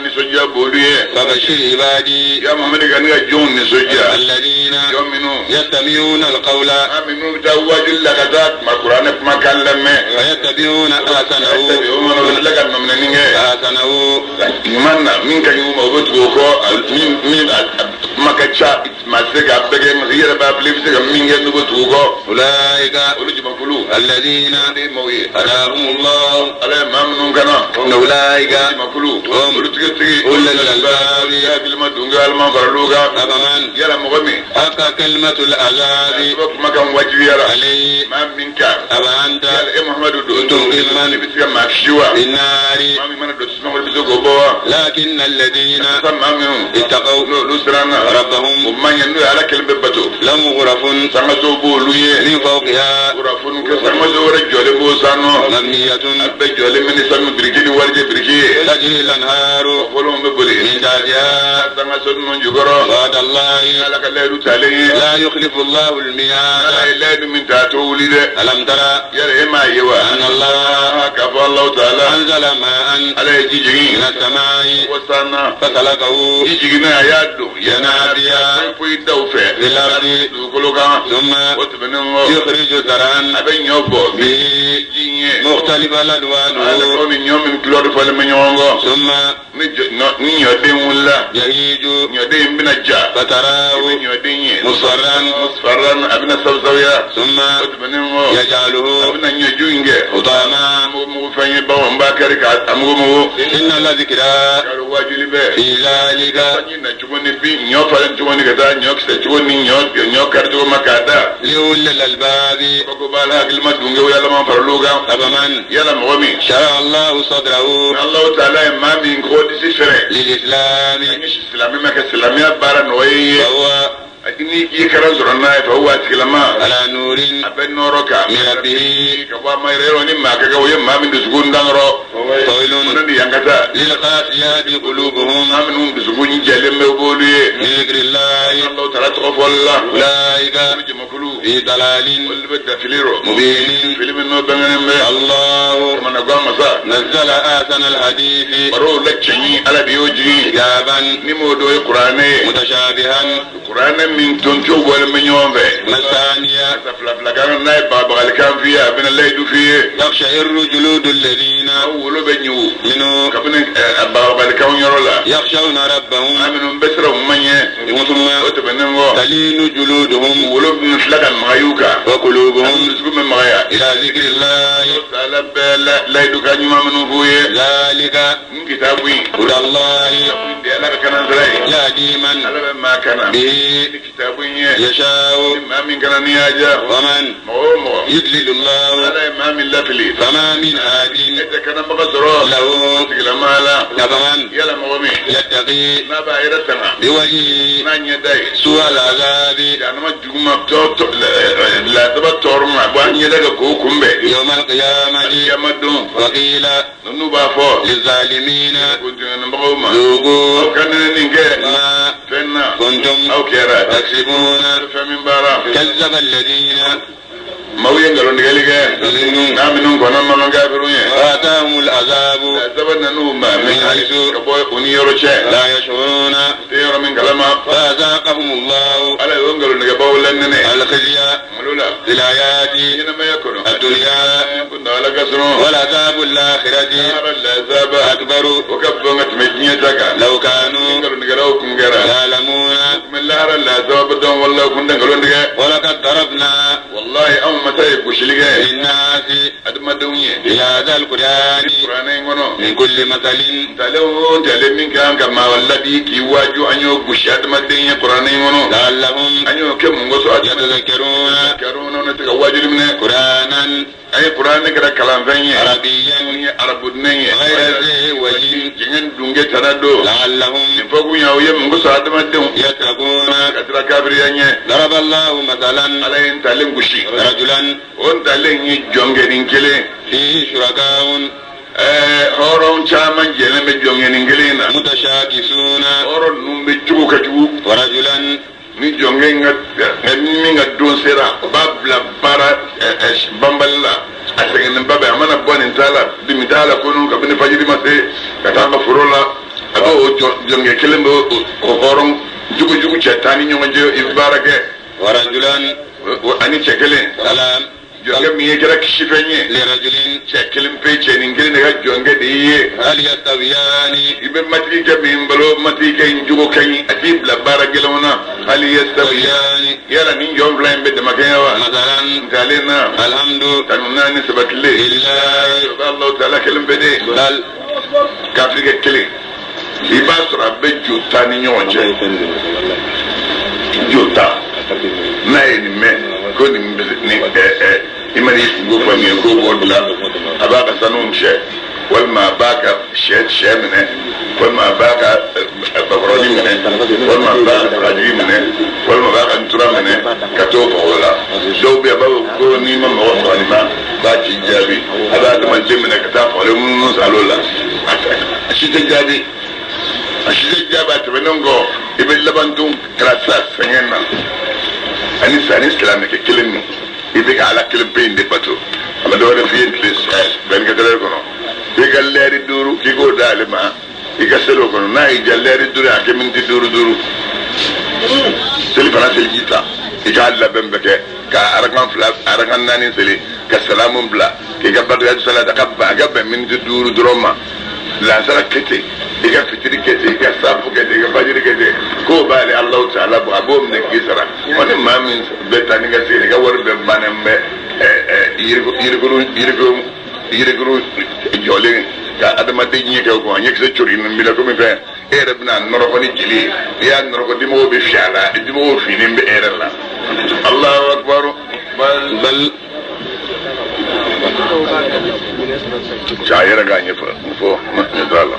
Nisɔndiya b'olu ye. فبشر عبادي Ya Muhammadu ka ne ka jɔnw nisɔndiya. الذين Jɔn minnu. يستمعون القول Maa minnu bɛ taa waajuli la ka taa kuma kuranɛ kumakan lamɛn. ويتبعون أحسنه O mana o bɛ tila ka nɔminɛni kɛ. أحسنه Ɲuman na min ka ɲi u ma u bɛ tugu o kɔ min min a kuma ka ca maa tɛ se k'a bɛɛ kɛ i yɛrɛ b'a bila i bɛ se ka min kɛ n'u bɛ tugu o kɔ. أولئك Olu jamakulu. الذين O de ye maaw ye. هداهم الله Ala ye maa minnu kana. أولئك Jamakulu. هم Olu tigitigi. أولي الألباب Hakilima dunke alima faral'u kan. أفمن Yala mɔgɔ min. حق كلمة العذاب A kumakan wajibiyara. عليه Maa min kan. أفأنت Yala e Muhammadu don. تنقذ من I bɛ se ka maa kisi wa. في النار Maa min mana don tasuma kɔnɔ i bɛ se k'o bɔ wa. لكن الذين Sisan maa minnu. اتقوا N'olu siranna. ربهم O man ɲɛ n'o ye Ala kelen bɛ bato. لهم غرف Sangaso b'olu ye. من فوقها Kurafoni kɛ sangaso wɛrɛ jɔlen b'o san nɔ. مبنية A bɛɛ jɔlen bɛ ni sanu biriki ni warijɛ biriki ye. تجري الأنهار Fɔlɔw bɛ boli. من تحتها Sangaso ninnu jukɔrɔ. وعد الله Ala ka layidu talen ye. لا يخلف الله Ala الميعاد ye layidu min ta a t'o wuli dɛ. ألم ترى Yala e m'a ye wa. أن الله K'a fɔ Alahu ta'ala. أنزل ماء Ala ye ji jigin. من السماء Ko san na. فسلكه Ji jiginna a y'a don. ينابيع Fɛn foyi da o fɛ. في الأرض Dugukolo kan. ثم O tɛmɛnen kɔ. يخرج زرعا A bɛ ɲɔ bɔ. به Ji ɲɛ. مختلف Ala ألوانه ko ni ɲɔ min kulɔri fɔlen bɛ ɲɔgɔn kɔ. ثم Ni ɲɔden wulila. يهيج Ɲɔden in bɛna ja. I bɛ فتراه ɲɔden ye. مصفرا Musfarran a bɛna sabusabuya. ثم O tɛmɛnen kɔ. A يجعله bɛna ɲɔju in kɛ. حطاما Mugu mugu fɛn ye bawo n b'a kari k'a mugu mugu. إن لذكرى Kari waajuli bɛɛ. في ذلك Sanji na cogo ni bin ɲɔ falen cogo ni ka taa ɲɔ kisɛ cogo ni ɲɔ kari cogo ma k'a da. لأولي الألباب Ko b'a la hakilima dunkew yalama faral'u kan. أفمن Yala mɔgɔ min. شرع الله صدره Allahu ta'ala ye maa min kɔ disi fɛrɛ. للإسلام Ni silamɛ ma kɛ silamɛya baara nɔgɔya i ye. فهو Ni i ye kalan sɔrɔ n'a ye fɛ o waatigilama. على نور A bɛ nɔrɔ kan. من ربه Ka bɔ a ma yɛrɛ yɔrɔ ni maa ka kɛ o ye maa min dusukun dankɔrɔ. فويل O ni yan ka taa. للقاسيات قلوبهم Maa minnu dusukun jɛlen bɛ o b'olu ye. من ذكر الله Allahu ta'ala tɔgɔ fɔli la. أولئك Olu jamakulu. في ضلال Olu bɛ dafili rɔ. مبين Fili min n'o bangenen bɛ. الله Kamana gan masa. نزل أحسن الحديث Barow la cɛɲi Ala de y'o jigin. كتابا Ni m'o dɔ ye kuranɛ ye. متشابها Kuranɛ min tontiw bɔlen bɛ ɲɔgɔn fɛ. مثانية Kasa fila fila kan n'a ye bagabagalikan f'i ye a bɛna layidu f'i ye. تقشعر جلود الذين Aw wolo bɛ ɲugu. منه Kabini bagabagalikanw yɔrɔ la. يخشون Maa ربهم minnu bɛ siran u ma ɲɛ. ثم O tɛmɛnen kɔ. تلين جلودهم Wolo bɛ tila ka magaya u kan. وقلوبهم Dusukun bɛ magaya. إلى ذكر الله Ala bɛ layidu kan ɲuman minnu f'u ye. ذلك N kitabu in. هدى الله Kitabu in de ye Ala ka kalan sira ye. يهدي من Ala bɛ به يشاء ومن يضلل الله فما من هاد له أفمن يتقي بوجهه سوء العذاب يوم القيامة وقيل للظالمين ذوقوا ما كنتم تكسبون كذب الذين وآتاهم العذاب من حيث لا يشعرون فأذاقهم الله الخزي في الحياة الدنيا والعذاب الآخرة أكبر لو كانوا يعلمون. ولقد ضربنا للناس في هذا القرآن من كل مثل لعلهم يتذكرون. قرآنا عربيا غير ذي وجه لعلهم يتقون. ضرب الله مثلا رجلا فيه شركاء متشاكسون ورجلا ورجلا سلام لرجل هل يستويان مثلا الحمد لله بل walima a b'a ka sɛ minɛ walima a b'a ka bakɔrɔni minɛ walima a b'a ka sagajigi minɛ walima a b'a ka ntura minɛ ka t'o faga o la. Dɔw bɛ yen a b'a fɔ ko n'i ma mɔgɔ faga nin ma b'a ci jaabi a b'a adamaden minɛ ka taa fagalen munumunu salo la a si tɛ jaabi a si tɛ jaabi. A tɛmɛnen kɔ i bɛ laban tun kɛra sa sɛgɛn na ani sisan ni silamɛkɛ kelen min i bɛ ka ala kelen pe in de bato a bɛ dɔ wɛrɛ f'i ye tile 24 heures kɔnɔ i ka lɛri duuru k'i k'o d'ale ma i ka seli o kɔnɔ n'a y'i diya lɛri duuru a kɛ miniti duuru duuru seli fana seliji ta i k'a labɛn bɛɛ kɛ ka arakan fila arakan naani seli ka salamu bila k'i ka barika salata ka ban a ka bɛn miniti duuru dɔrɔn ma lansara kɛ ten i ka fitiri kɛ ten i ka safu kɛ ten i ka fajiri kɛ ten k'o b'ale Alahu taala bɔ a b'o minɛ k'i sara. Wa ni maa min bɛ taa ni ka segin i ka wari bɛɛ bannen bɛ yirikuru jɔlen ka adamaden ɲɛ kɛ o kun a ɲɛkisɛ cori nin b'i la komi fɛn e yɛrɛ bɛna nɔrɔkɔ ni jeli ye i y'a nɔrɔkɔ dimɔgɔw bɛ fiyɛ a la dimɔgɔw finnen bɛ e yɛrɛ la. Alahu akibaru. Bal a yɛrɛ k'a ɲɛfɔ fɔ ɲɛ t'a la.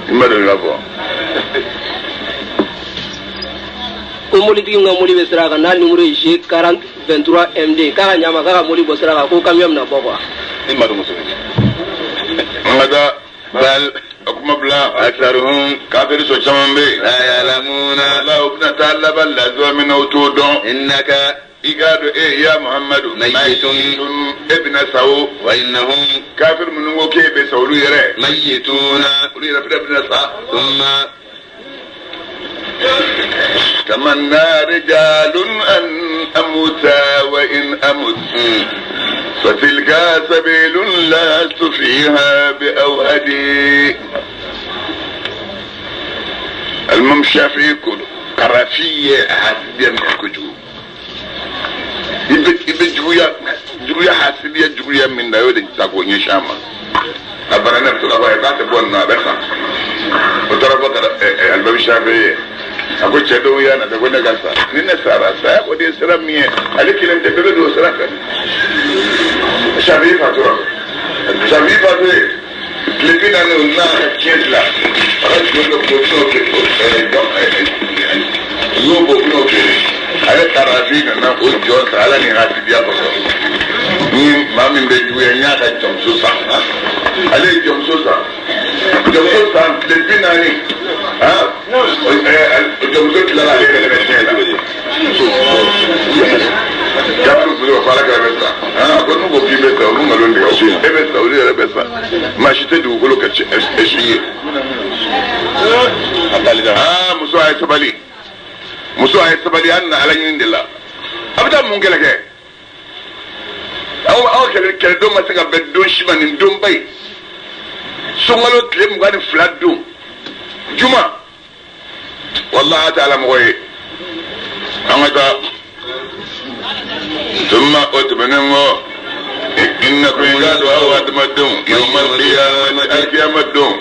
I ma deli k'a fɔ. Ko mobilitigi min ka mobili bɛ sira kan n'a numéro ye G40 23 MD k'a ka ɲa ma k'a ka mobili bɔ sira kan ko camion bɛna bɔ quoi. I ma dɔn muso min. An ka taa. Bal o kuma bila. Aktharuhum kafiri sɔ caman bɛ yen. La ya'lamuna. Walahi u bɛna taa laban lazuwa min na u t'o dɔn. Innaka i k'a dɔn e ya Muhammadu. Mayyitun. E bɛna sa o. Wa innahum. Kafiri minnu ko k'e bɛ sa olu yɛrɛ. Mayyituna. Olu yɛrɛ fana bɛna sa. Thumma. تمنى رجال أن أموت وإن أمت فتلك سبيل لست فيها بأوهدي. الممشى في قرافية حاسبية من كجو يبي جويا حاسبية جويا من داود تاكو نشاما أبرانا بتلا باي بات بولنا بخا وترى fɔ Alimami Shafi ye a ko cɛ dɔw y'a nata ko ne ka sa ni ne sara saya o de ye sira min ye ale kelen tɛ bɛɛ bɛ don o sira fɛ Shafi fatura Shafi fatura tile 40 o n'a ka tiɲɛ dilan a ka jɔ dɔ ko n'o kɛ n'o bɔ n'o feere ale taara fi nana o jɔ san ala ni hasidiya kosɔn ni maa min bɛ juguya n y'a ka jɔnmuso san ale ye jɔnmuso san tile 40 jɔnmuso tilala ale yɛrɛ bɛ tiɲɛ la kafiriw bolo ko ala kɛra bɛ sa a ko n'u ko k'i bɛ sa olu nkalon tigɛ e bɛ sa olu yɛrɛ bɛ sa maa si tɛ dugukolo ka si ye muso a ye sabali muso a ye sabali an na ala ɲini de la a bɛ taa mun kɛlɛ kɛ aw kɛlɛdon ma se ka bɛn don si ma nin donba ye sunkalo tile 22 don juma walahi a tɛ ala mɔgɔ ye an ka taa tuma o tɛmɛnen kɔ innakum i k'a dɔn aw adamadenw yawmal qiyamati alikiyama don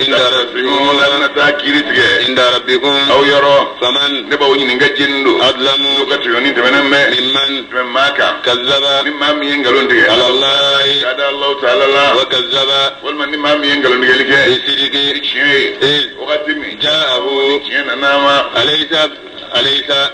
ala na taa kiiri tigɛ inda rabbikum aw yɔrɔ faman ne b'aw ɲininka jeni don adlamu n'o ka tɔɲɔni tɛmɛnen bɛ mimman tɛmɛ maa kan kazzaba ni maa min ye nkalon tigɛ ala Allahi ka da Alahu taala la wa kazzaba walima ni maa min ye nkalon tigɛli kɛ bisidiki ni tiɲɛ ye iz wagati min ja'ahu tiɲɛ nana ma alaysa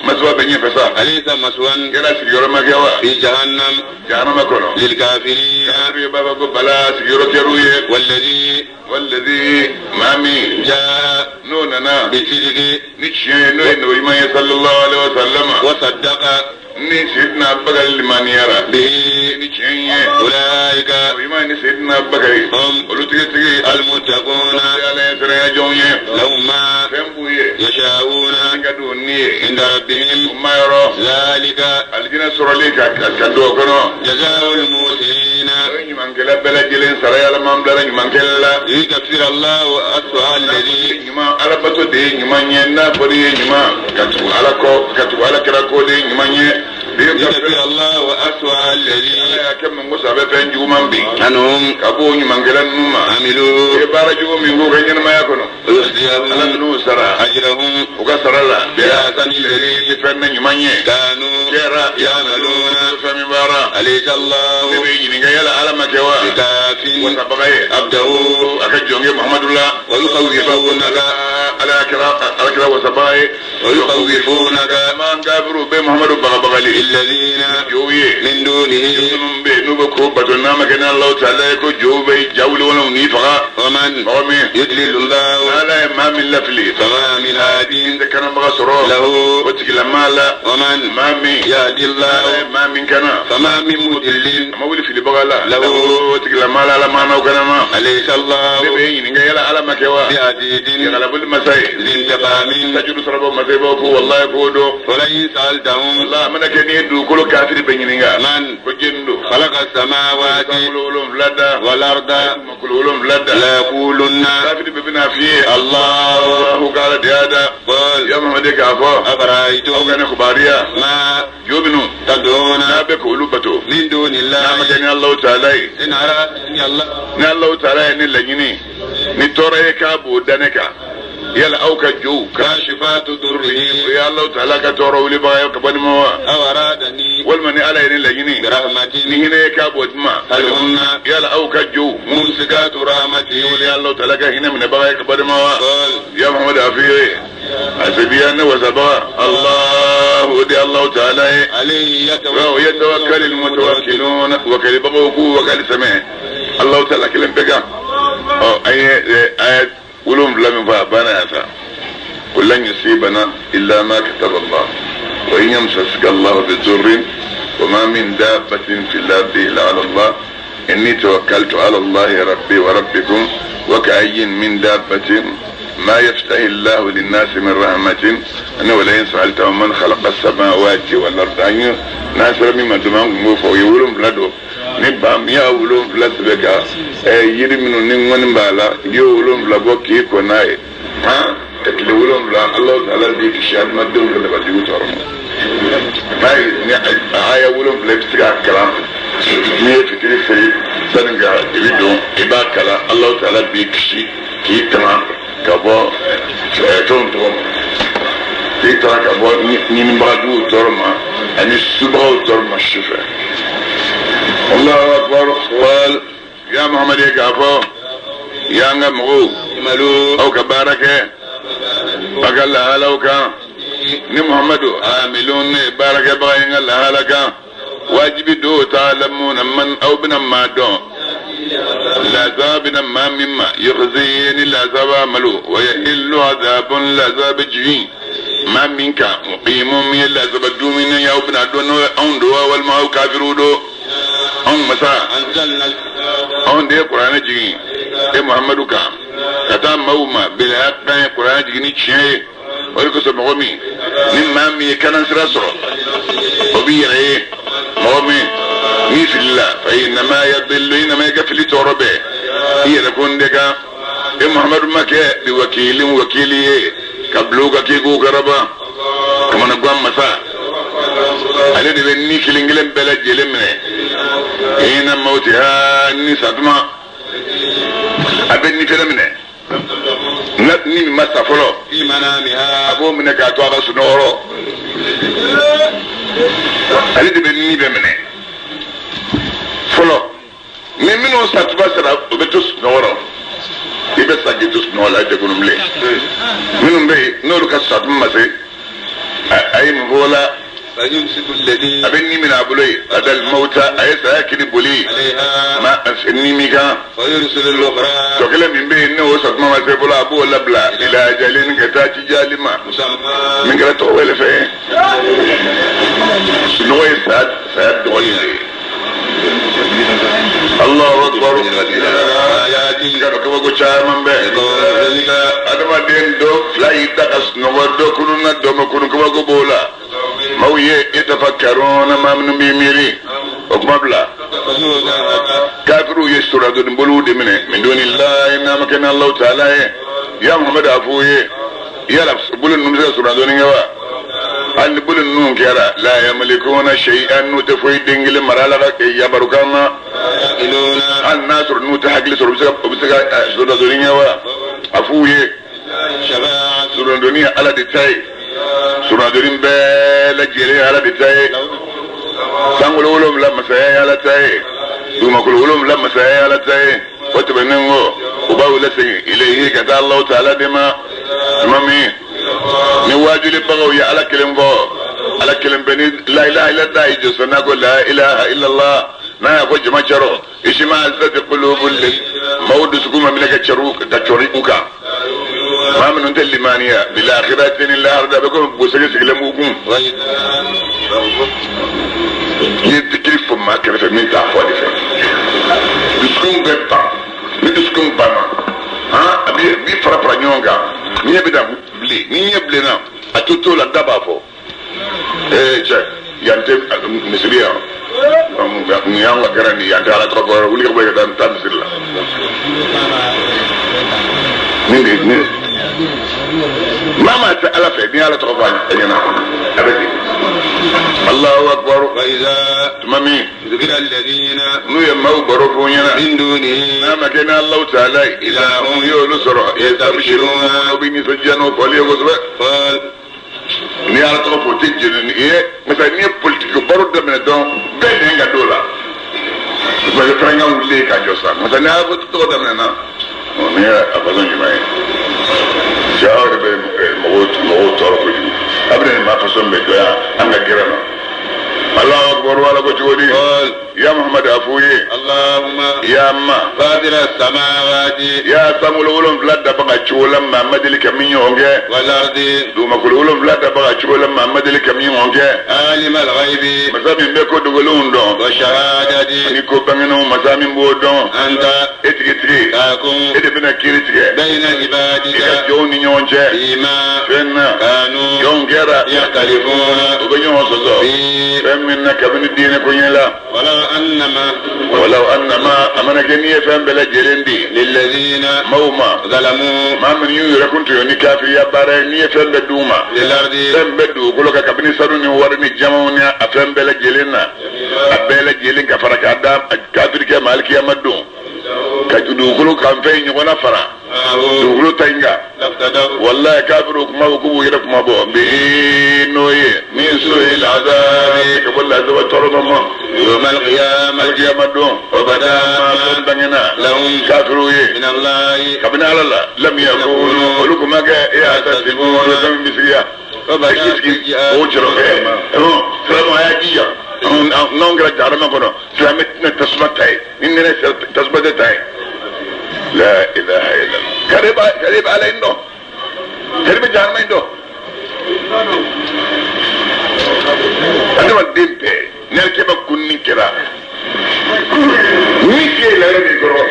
masuwa bɛ ɲɛfɛ sa alaysa maswan yala sigiyɔrɔ ma kɛ wa fi jahannam jahanama kɔnɔ lilkafirina kafiri b'a fɔ ko bala sigiyɔrɔ kɛr'u ye walladhi walladhi maa min ja'a n'o nana bisidiki ni tiɲɛ ye n'o ye nabi ɲuman ye sallallahu alaihi wa sallama wa saddaqa ni Seydina Abubakari limaniyara bihi ni tiɲɛ ye ulaika nabi ɲuman ni Seydina Abubakari hum olu tigitigi almuttaquna ala ye siranya jɔnw ye lahum ma fɛn b'u ye yasha'una min ka d'u ni ye inda rabbihim o ma yɔrɔ dhalika alijinɛ sɔrɔli ka don o kɔnɔ jazaa'ul muhsinina o ye ɲumankɛla bɛɛ lajɛlen sara ye ala m'an bilala ɲumankɛla la liyukaffira Allahu aswa'a alladhi ɲuman alabato de ye ɲuman ye n'a fɔra i ye ɲuman ka tugu ala kɔ ka tugu ala kira kɔ de ye ɲuman ye liyukaffira Allahu aswa'a alladhi ala y'a kɛ mun kosɔn a bɛ fɛn juguman bin anhum ka bɔ o ɲumankɛla ninnu ma amilu i ye baara jugu min k'u ka ɲɛnamaya kɔnɔ wa yujziyahum ala n'u sara ajrahum u ka sara la bi ahsani alladhi ni fɛn na ɲuman ye kanu kɛra ya'maluna fɛn min baara alaysa ne Allahu bɛ ɲininka yala ala ma kɛ wa bikafin wasabaga ye abdahu a ka jɔnkɛ Muhamadu la wa yukhawwifunaka ala kɛra wasabaga ye wa yukhawwifunaka man kafiriw bɛ Muhamadu bagabagali billadhina jow ye min dunihi minnu bɛ yen n'u bɛ ko bato n'a ma kɛ ni Alahu taala ye ko jow bɛ jawuli wala n'i faga wa man mɔgɔ min yudlil Allahu ala ye maa min lafili fama min hadin tɛ kanabaga sɔrɔ lahu o tigilamaa la wa man maa min yahdi ala Allahu ye maa min kana fama min mudillin a ma wuli filibaga la lahu o tigilamaa la ala maa n'aw kana ma alaysa ne Allahu bɛ ɲininka yala ala ma kɛ wa bi'azizin yagalaboli masa ye zintiqamin tajuru sarabɔ masa ye b'a ko walayi k'o dɔn walain sa'altahum walayi a mana kɛ n'i ye dugukolo kafiri bɛ ɲininka man ko jeni don khalaqa as-samawati sankolo 7 da wal arda dugumakolo 7 da la yaqulunna kafiri bɛɛ bɛna f'i ye Allahu Allahu k'ala de y'a da qul ya Muhamadu k'a fɔ aw afara'aytum ka ne kubariya ma jo minnu tad'una n'a bɛ k'olu bato min duni n'a ma kɛ Allahi ni Alahu taala ye in aradani Allah ni Alahu taala ye ne laɲini ni tɔɔrɔ ye k'a b'o da ne kan yala aw ka jow ka kashifatu o durrihi ye Alahu taala ka tɔɔrɔ wulibaga ye ka bɔ ni ma wa aw aradani walima ni ala ye ne laɲini bi ni rahmatin hinɛ ye k'a b'o di ma hal hunna yala aw ka jow mumsikatu o rahmatihi ye Alahu taala ka hinɛ minɛbaga ye ka bɔ ni ma wa qul ya Muhamadu a f'i ye asebiya ne wasabaga Allahu de Alahu taala ye alayhi ويتوكل المتوكلون وكل بقوا وكل سمع الله تعالى كلم بقى أي آية ولهم لم فأبانا يسا قل لن يصيبنا إلا ما كتب الله وإن يمسسك الله بضر وما من دابة في الأرض إلا على الله إني توكلت على الله ربي وربكم وكأي من دابة ما يفتح الله للناس من رحمة أنه ولئن سألتهم من خلق السماوات والأرض أن ناس رمي ما دمان فوق يقولون بلادو ni ba mi y'a 7 sɛbɛ ka yiri minnu ni ŋɔni b'a la i y'o 7 bɔ k'i kɔ n'a ye han ka tile 7 Alahu taala b'i kisi adamadenw ka dabalijugu tɔɔrɔ ma n'a ye ni aya 7 i bɛ se k'a kalan n'i ye fitiri seli sani ka i bɛ don i b'a kalan Alahu taala b'i kisi k'i tanga ka bɔ fɛnw tɔgɔ ma i tanga ka bɔ ɲinibagajuguw tɔɔrɔ ma ani subagaw tɔɔrɔ ma su fɛ. Allahu akbar. قال Ya Muhammad ye k'a fɔ y'an ka mɔgɔw aw ka baara kɛ aw ka lahalaw kan ni Muhammadu amilun ne ye baarakɛbaga ye n ka lahala kan wajibi dɔw ta'lamuna man aw bɛna maa dɔn lazaba bɛna maa min ma yukhzi ni lazaba malo wa yahillu azabun lazaba bɛ jigin maa min kan muqimun min ye lazaba dumuni ye aw bɛna dɔn n'o ye anw don wa walima aw kafiriw don anw masa أنزلنا anw de ye kuranɛ jigin e Muhammadu kan ka taa maaw ma bil haqqi ye kuranɛ jigin ni tiɲɛ ye o de kosɔn mɔgɔ min ni maa min ye kanansira sɔrɔ o b'i yɛrɛ ye mɔgɔ min n'i filila fa innama yadillu innama i ka fili tɔɔrɔ bɛɛ i yɛrɛ ko n de kan e Muhammadu ma kɛ bi wakilin wakili ye ka bila u ka k'i k'u karaba kamana gan masa ale de bɛ ni kelen kelen bɛɛ lajɛlen minɛ ina mawtiha ni satuma a bɛ ni fɛnɛ minɛ ni min ma sa fɔlɔ في منامها a b'o minɛ k'a to a ka sunɔgɔrɔ ale de bɛ ni bɛɛ minɛ fɔlɔ ni minnu satuma sera o bɛ to sunɔgɔrɔ i bɛ sa k'i to sunɔgɔ la i tɛ kunu bilen minnu bɛ yen n'olu ka satuma ma se a ye mun fɔ o la فيمسك الذي a bɛ ni minɛ a bolo yen adal mawta a ye saya kiri boli عليها ma ni min kan ويرسل الأخرى tɔ kelen min bɛ yen n'o satuma ma se fɔlɔ a b'o labila ila ajalin ka taa ci jali ma مسمى min kɛra tɔgɔ wɛrɛ fɛ sunɔgɔ ye saya saya dɔgɔnin de ye Allahu akbar آيات i ka dɔn kabako caman bɛ ذلك adamaden dɔ fila y'i da ka sunɔgɔ dɔ kunun na dɔ ma kunun kabako b'o la maaw ye yatafakkaruna maa minnu b'i miiri o kuma bila kafiriw ye soradoni boliw de minɛ min dunillahi n'a ma kɛ ni Alahu taala ye ya Muhamadu a f'u ye yala bolo ninnu bɛ se ka soradoni kɛ wa hali ni bolo ninnu kɛra la yamlikuna shay'an n'u tɛ foyi den kelen mara la ka yabarukan na يعقلون hali n'a sɔrɔ n'u tɛ hakili sɔrɔ u bɛ se ka soradoni kɛ wa a f'u ye شفاعة soradoni ye Ala de ta ye soradoni bɛɛ lajɛlen ye Ala de ta ye sankolo wolonwula masaya ye Ala ta ye dugumakolo wolonwula masaya ye Ala ta ye o tɛmɛnen kɔ u b'aw lasegin ilayhi ka taa Alahu taala de ma tuma min ni waajulibagaw ye Ala kelen fɔ Ala kelen bɛ ni la ilaha illallah y'i jɔ n'a ko la ilaha illallah n'a y'a fɔ jama cɛrɔ ishma'azzat qulubul maaw dusukun ma minɛ ka cɛru ka cɔri u kan maa minnu tɛ limaniya bil akhirati ni lahara da a bɛ komi bosege sigilen b'u kun n'i ye dikiri fɔ maa kɛrɛfɛ min t'a fɔ de fɛ dusukun bɛ ban ni dusukun banna han a b'i fara fara ɲɔgɔn kan ɲɛ bɛ na bilen ni ɲɛ bilenna a to t'o la da b'a fɔ ee cɛ yan tɛ misiri yan nin y'anw ka gɛrɛn nin yan tɛ ala tɔgɔ fɔ yɔrɔ wuli ka bɔ yen ka taa misiri la nin de nin maa maa tɛ ala fɛ n'i y'ala tɔgɔ fɔ a ɲɛna a bɛ ten Allahu akbar وإذا tuma min ذكر الذين n'u ye maaw baro f'u ɲɛna من دونه n'a ma kɛ ni Alahu taala ye إذا هم n'u y'olu sɔrɔ yastabshiruna u bɛ nisɔndiya n'o fɔli ye kosɛbɛ قال n'i y'ala tɔgɔ fɔ o tɛ jɛnɛ ni ye misali n'i ye politiki baro daminɛ dɔrɔn bɛɛ nɛn ka d'o la parce que fɛrɛnkan wulilen k'a jɔ sisan misali ni ala tɔgɔ daminɛ na nin ye a fasɔn ɲuman ye ja o de bɛ mɔgɔw tɔɔrɔ kojugu a bɛ na nin maa fasɔn bɛ dɔ yan an ka gɛrɛ na Allahu akbar ala ko cogo di قال ya Muhammadu a f'u ye اللهم ya ma فاطر السماوات ya sankolo wolonwula dabaga cogo la maa ma deli ka min ɲɔgɔn kɛ والأرض dugumakolo wolonwula dabaga cogo la maa ma deli ka min ɲɔgɔn kɛ عالم الغيب masa min bɛ ko dogolenw dɔn والشهادة ni ko bangenenw masa min b'o dɔn أنت e tigitigi تحكم e de bɛna kiiri tigɛ بين i ka عبادك jɔnw ni ɲɔgɔn cɛ فيما fɛn na كانوا jɔnw kɛra يختلفون u bɛ ɲɔgɔn sɔsɔ فيه fɛn min na kabini diinɛ ko ɲɛ la ولو أنما walaw annama a mana kɛ n'i ye fɛn bɛɛ lajɛlen di للذين maaw ma ظلموا maa minnu y'u yɛrɛ kun tɔɲɔ ni kafiriya baara ye n'i ye fɛn bɛɛ d'u ma للأرض fɛn bɛɛ dugukolo kan kabini sanu ni wari ni jamaw ni a fɛn bɛɛ lajɛlen na a bɛɛ lajɛlen ka fara k'a da kafirikɛ ma alikiyama don Ka dugukolo kan fɛn ɲɔgɔnna fara dugukolo ta in kan walayi kafiru kuma ko k'u yɛrɛ kuma bɔ bi n'o ye min su'il azabi ka bɔ lazaba tɔɔrɔ ma alikiyama don o bada ma bangena lahum kafiru ye minallahi kabini ala la lam yakunu olu kuma kɛ e y'a ta sigi olu fɛn min bisigiya o bada o jɔrɔ kɛ silamɛ a y'a jija n'anw kɛra jahanama kɔnɔ silamɛ tɛna tasuma ta ye ni nɛnɛ sera tasuma tɛ ta ye la ilaha illallah kare ba kare ba ala in dɔn kare bɛ jahanama in dɔn adamaden bɛɛ ni alikiyama kunni kɛra ni fiye la yɔrɔ min kɔrɔ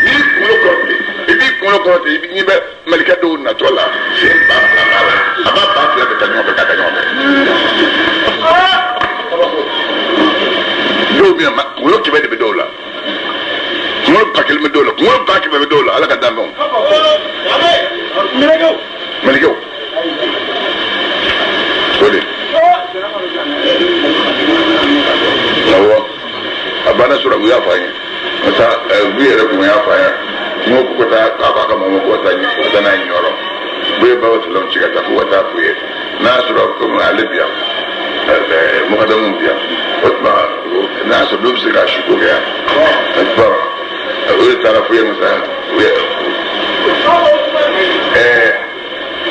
n'i kunkolo kɔrɔtɛ i b'i kunkolo kɔrɔtɛ i ɲɛ bɛ malikɛ dɔw natɔ la sen 2000 b'a la a b'a 2000 bɛɛ ta ɲɔgɔn fɛ k'a ta ɲɔgɔn fɛ dɔw bɛ yan kunkolo 100 de bɛ dɔw la kunkolo 1000 bɛ dɔw la kunkolo 100,000 bɛ dɔw la ala ka dan fɛnw malikɛw o de awɔ a banna sɔrɔ u y'a fɔ an ye masa u yɛrɛ kun y'a fɔ an ye n ko k'u ka taa k'a b'a ka mɔgɔw ko ka taa ka taa n'a ye ɲɔrɔ u ye baba filaw ci ka taa k'u ka taa f'u ye n'a y'a sɔrɔ komi ale bi yan mɔgɔdamu bi yan o tuma n'a y'a sɔrɔ dɔw bɛ se k'a su ko kɛ yan o de taara f'u ye masa u ye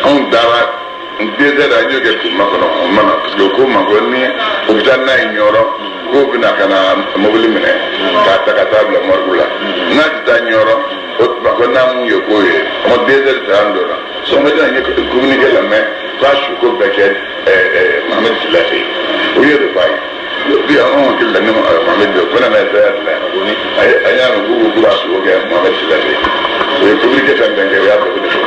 anw dara n dɛsɛ la n y'o kɛ k'u makɔnɔ o ma na parce que o ko ma ko ni o bɛ taa n'a ye ɲɔrɔ k'o bɛna ka na mobili minɛ k'a ta ka taa bila morgue la n'a tɛ taa ɲɔrɔ o tuma ko n'a mun ye k'o ye o ma dɛsɛ de sara an donna sɔgɔmada in ye communiqué lamɛn k'a su ko bɛɛ kɛ Mohamed Sila fɛ yen o ye de f'a ye bi anw hakili la ni Mohamed bɛ ko nana ye saya dilan a y'a mɛn k'u ko k'u b'a su ko kɛ Mohamed Sila fɛ yen o ye communiqué fɛn fɛn kɛ o y'a bɛɛ de fɔ.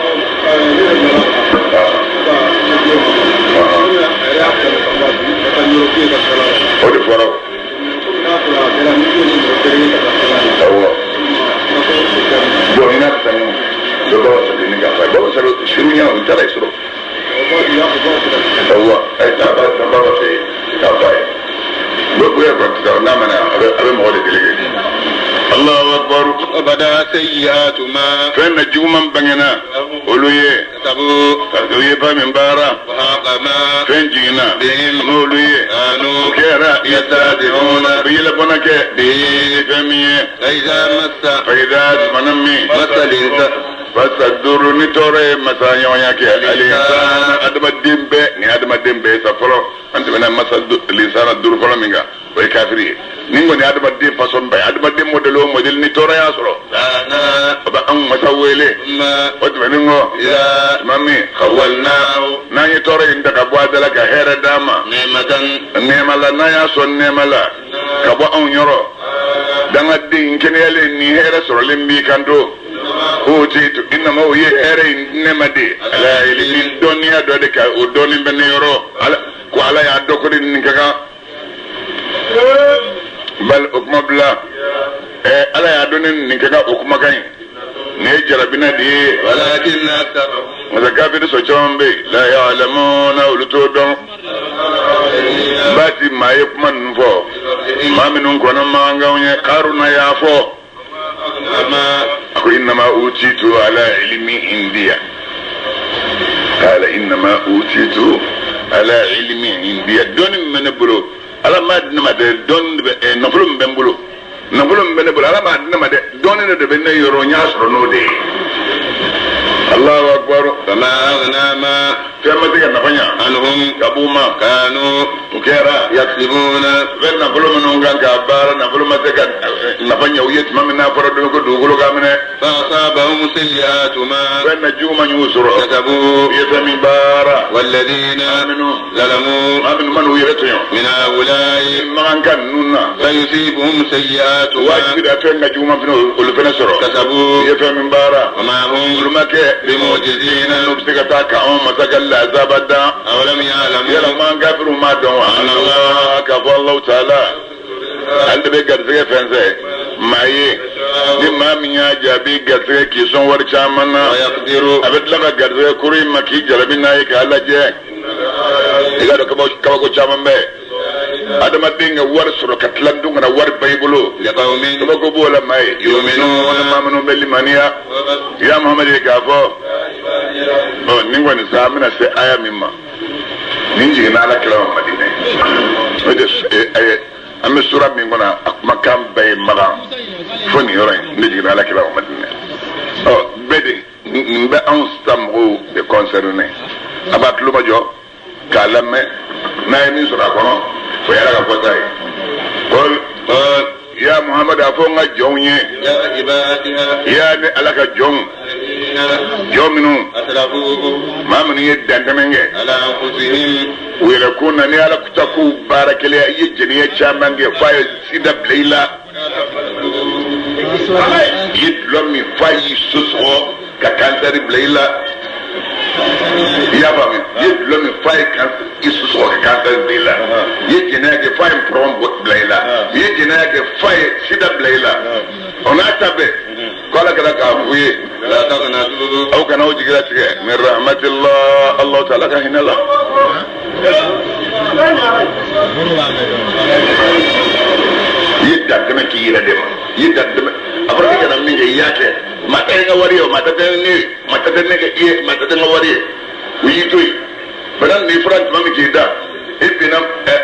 O de fɔra o. Awɔ. Bon i n'a fɔ sisan dɔ b'a sɔrɔ ni k'a fɔ a ye b'a sɔrɔ surunya o taara i sɔrɔ. Awɔ a ye taa ba fɛ yen k'a fɔ a ye. O yɛrɛ kɔni tɛ n'a mana a bɛ mɔgɔ de délégué. Allahu akbar. O bada sayyi'atu ma. Fɛn na juguman bangena olu ye. Kasabu. U ye fɛn min baara. Wa ma. Fɛn jiginna. Bihim. N'olu ye. Kanu. O kɛra. Yastahzi'una. A bɛ yɛlɛbɔnna kɛ. Bi. Fɛn min ye. Fa massa. Fa tumana min. Massa l'insan. Masa duuru ni tɔɔrɔ ye masa ɲɔgɔnya kɛ. Alinsana adamaden bɛɛ ni adamaden bɛɛ sa fɔlɔ an tɛmɛna masa linsana duuru fɔlɔ min kan o ye kafiri ye ni kɔni adamaden fasɔn bɛɛ adamaden mɔdɛli o mɔdɛli ni tɔɔrɔ y'a sɔrɔ o bɛ anw masa wele o tɛmɛnen kɔ tuma min n'an ye tɔɔrɔ in ta ka bɔ a da la ka hɛrɛ d'a ma nɛɛma la n'an y'a sɔn nɛɛma la ka bɔ anw yɔrɔ dangaden kɛnɛyalen ni hɛrɛ sɔrɔlen b'i kan to o ti inama o ye hɛrɛ in ne ma de ala ni dɔnniya dɔ de ka o dɔnni bɛ ne yɔrɔ ala ko ala y'a dɔn ko de nin ka kan bal o kuma bila ala y'a dɔn ne nin ka kan o kumakan in nin ye jarabina de ye masa kafiri sɔn caman bɛ yen la ya'lamuna olu t'o dɔn baasi maa ye kuma ninnu fɔ maa minnu kɔnɔ mankanw ye Karuna y'a fɔ. Ko innama utitu ala ilmi indiya qala innama utitu ala ilmi indiya dɔnni min bɛ ne bolo ala m'a di ne ma dɛ dɔnni bɛ nafolo min bɛ n bolo nafolo min bɛ ne bolo ala m'a di ne ma dɛ dɔnni de bɛ ne yɔrɔ n y'a sɔrɔ n'o de ye. Allahu akbar. Fama aghna ma fɛn ma se ka nafa ɲa anhum ka b'u ma kanu o kɛra yaksibuna fɛn nafolo minnu kan k'a baara nafolo ma se ka nafa ɲa u ye tuma min n'a fɔra don ko dugukolo k'a minɛ fa asabahum sayyi'atu ma fɛn na juguman y'u sɔrɔ kasabu u ye fɛn min baara walladhina zalamu maa minnu man'u yɛrɛ tɔɲɔ min haula'i makan ka ninnu na sayusibuhum sayyi'atu ma wajibi da fɛn ka juguman fɛnɛ olu fɛnɛ sɔrɔ kasabu u ye fɛn min baara wa ma hum olu ma kɛ bimu'jizina n'u bɛ se ka taa ka anw masa ka lazaba dan awalam ya'lamu yala man kafiru ma dɔn wa anna k'a fɔ Allahu ta'ala ale de bɛ garisɛgɛ fɛnsɛn maa ye ni maa min y'a jaabi garisɛgɛ k'i sɔn wari caman na wa yaqdiru a bɛ tila ka garisɛgɛ kuru in ma k'i jarabi n'a ye k'a lajɛ i ka dɔn kabako caman bɛ Adamaden ka wari sɔrɔ ka tila dun kana wari ba i bolo kabako b'o la maa ye yuminuna maa minnu bɛ limaniya ya Muhamadu ye k'a fɔ ɔ nin kɔni sa an bɛna se aya min ma nin jiginna ala kira ma Madinɛ o de an bɛ sura min kɔnɔ a kumakan bɛɛ ye Makan fo nin yɔrɔ in ne jiginna ala kira ma Madinɛ ɔ bɛɛ de nin bɛ anw sisan mɔgɔw de concerné a b'a tulo majɔ k'a lamɛn n'a ye min sɔrɔ a kɔnɔ o ye ala ka fɔta ye kɔl ya Muhamadu a fɔ n ka jɔnw ye ya ne ala ka jɔnw jɔn minnu maa minnu ye dantɛmɛ kɛ u yɛrɛ kun na ni ala ta k'u baara kelen i ye jɛnɛya caman kɛ f'a ye sida bila i la i ye dulɔ min f'a y'i sosɔgɔ ka kansɛri bila i la i y'a faamuya i ye dulɔ min f'a ye i sosɔgɔ ka kansɛri bila i la i ye jɛnɛya kɛ f'a ye pɔrɔn bila i la i ye jɛnɛya kɛ f'a ye sida bila i la o n'a ta bɛɛ ko ala kɛra k'a f'u ye aw kana aw jigi latigɛ min rahmatillah Allahu ta'ala ka hinɛ la i ye dantɛmɛ k'i yɛrɛ de ma i ye dantɛmɛ a fɔra k'i kana min kɛ i y'a kɛ maa ta ye n ka wari ye o maa ta tɛ ne ye maa ta tɛ ne kɛ i ye maa ta tɛ n ka wari ye u y'i to yen bana nin fɔra tuma min k'i da i binna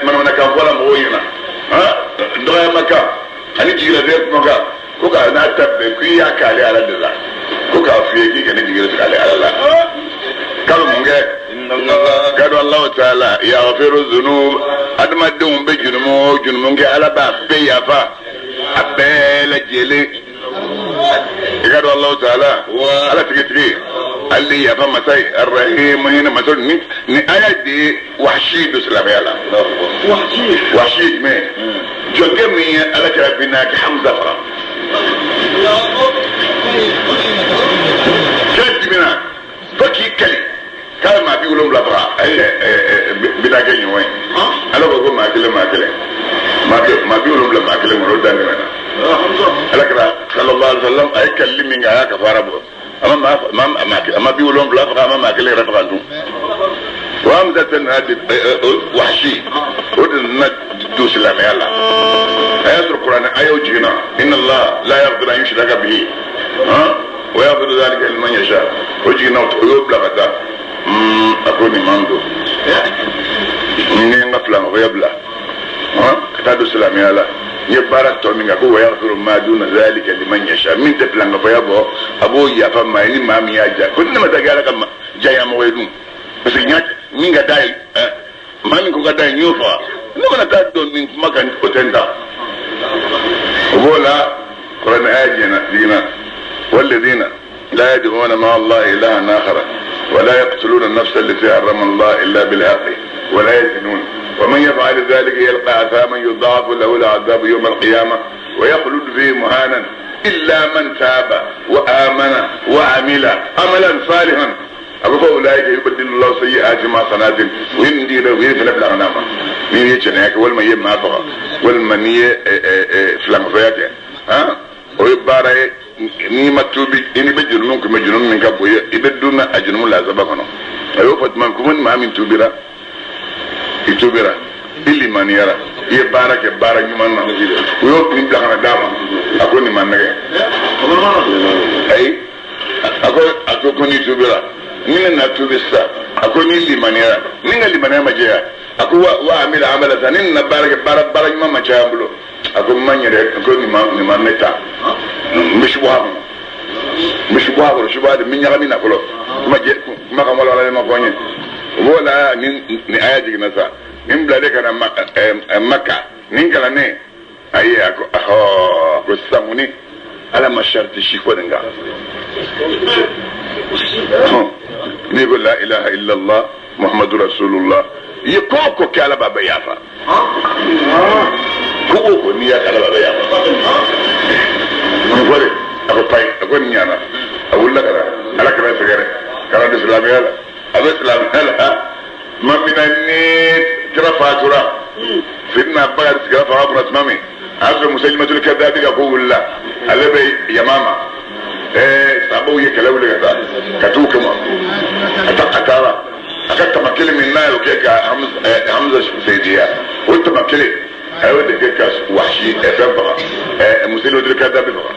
manamanakan fɔ la mɔgɔw ɲɛna dɔgɔyamakan ani jigilatigɛ kumakan ko k'a n'a ta bɛɛ k'i y'a k'ale ala de la ko k'a f'i ye k'i kana jigi latigɛ ale ala la k'a bɛ mun kɛ k'a dɔn Alahu taala yaghfiru dhunub adamadenw bɛ jurumu o jurumu kɛ ala b'a bɛɛ yafa a bɛɛ lajɛlen i ka dɔn Alahu taala ala tigitigi ale de yafa masa ye arahim hinɛ masa ni ni aya de ye wahasi don silamɛya la wahasi ye jumɛn ye jɔnkɛ min ye ala kira binna kɛ Hamza faga kira dimina fo k'i kali k'a ye maa 70 faga a ye binakɛ ɲɔgɔn ye ala ko ko maa kelen maa kelen maa 70 maa kelen kɔnɔ o dan tɛmɛna ala kira sallallahu alaihi wa sallam a ye kalili min kɛ a y'a kafara bɔ a ma 70 faga a ma maa kelen yɛrɛ faga dun o Hamza tɛ nana de wahasi o de nana don silamɛya la a y'a sɔrɔ kuranɛ ayaw jiginna inna Allah la yaghfiru an yushraka bihi wa yaghfiru dhalika liman yasha o jiginna o y'o bila ka taa a ko nin man don ni n ka filankafoya bila ka taa don silamɛya la n ye baara tɔ min kɛ ko wa yaghfiru ma duna dhalika liman yasha min tɛ filankafoya bɔ a b'o yafa maa ye ni maa min y'a ja ko ni ne ma taa kɛ ala ka janyamɔgɔ ye dun parce que min ka d'a ye maa min ko ka d'a ye n y'o faga ne mana taa dɔn nin kuma kan o tɛ n ta o b'o la kuranɛ aya jiginna walladina لا يدعون مع الله إلها آخر ولا يقتلون النفس التي حرم الله إلا بالحق ولا يزنون ومن يفعل ذلك يلقى أثاما يضاعف له العذاب يوم القيامة ويخلد فيه مهانا إلا من تاب وآمن وعمل عملا صالحا أقول فأولئك يبدل الله سيئاتهم حسنات ويندي له ويفلب لغناما مين يتشنيك والما يما فغا والما نية فلان ها ويبارك n'i ma tuubi i ni bɛ jurumu kun bɛ jurumu min ka bon i bɛ dun a jurumu lasaba kɔnɔ a y'o fɔ tuma min ko ni maa min tuubira i tuubira i limaniyara i ye baara kɛ baara ɲuman na u y'o kun bila ka na d'a ma a ko nin ma nɛgɛ ayi a ko ko n'i tuubira ni ne na tuubi sisan a ko n'i limaniyara ni n ka limaniya ma jɛya a ko wa amila amala sa ni na baara kɛ baara ɲuman ma caya n bolo a ko n ma n yɛrɛ ko nin ma ne ta n bɛ subuha kɔnɔ n bɛ subuha kɔnɔ subuha de n bɛ ɲagami na fɔlɔ kuma jɛ kuma kan walawalalen ma fɔ n ye o b'o la ni aya jiginna sa nin bilalen ka na Maka nin kalannen ayi a ko ɔhɔ ko sisan kɔni ala ma sariti si fɔ nin kan n'i ko la ilaha illallah muhammadu rasulullah i ye ko o ko kɛ ala b'a bɛɛ yafa ko o ko n'i y'a kɛ ala b'a bɛɛ yafa nin fɔ de a ko payi a ko nin ɲana a wulila ka na ala kɛra sɛgɛrɛ ka na don silamɛya la a bɛ silamɛya la tuma min na ni kira fatura Sidina Bakari sigira fanga kunna tuma min a y'a sɔrɔ Musayilimatul Kadabi ka ko wulila ale bɛ Yamama sabaw ye kɛlɛ wuli ka taa ka t'u kama a taara a ka tama kelen min n'a y'o kɛ ka Hamza Seydiya O tama kelen a y'o de kɛ ka wasi fɛn faga, Muselimatul Kazabi faga.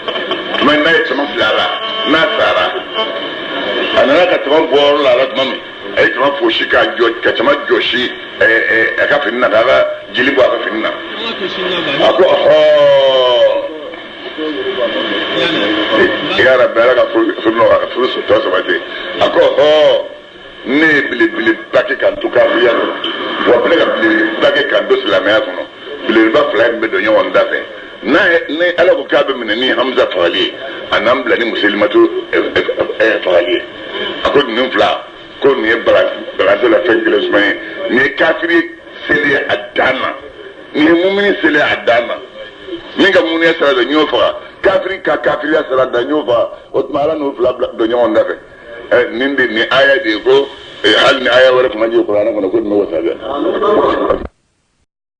Tuma n'a ye tama fila la, n'a sara, a nana ka tama bɔ yɔrɔ la a la tuma min, a ye tama fosi k'a jɔ, ka tama jɔsi a ka fini na, k'a ka jeli bɔ a ka fini na. A ko ɔhɔ, ya Rabbi, Ala ka furu furu tɔ sabati. A ko ɔhɔ, ne ye belebeleba kɛ k'an to kafiriya kɔnɔ, wa bɛɛ ka belebeleba kɛ k'an to silamɛya kɔnɔ. Belebeleba fila in bɛ don ɲɔgɔn da fɛ. N'a ye ni Ala ko k'a bɛ minɛ ni Hamza fagali ye, a n'an bila ni Muselimatu fagali ye. A ko ninnu fila ko nin ye balance la fɛn kelen suma ye. Nin ye kafiri selen a dan na, nin ye mumini selen a dan na. Min ka muminiya sira dɔn, n y'o faga. Kafiri ka kafiriya sira da, n y'o faga. O tuma Ala n'o fila don ɲɔgɔn da fɛ. Nin de nin aya de ye ko hali ni aya wɛrɛ tun ma jigin kuranɛ kɔnɔ, ko nin bɛ wasa dɛ.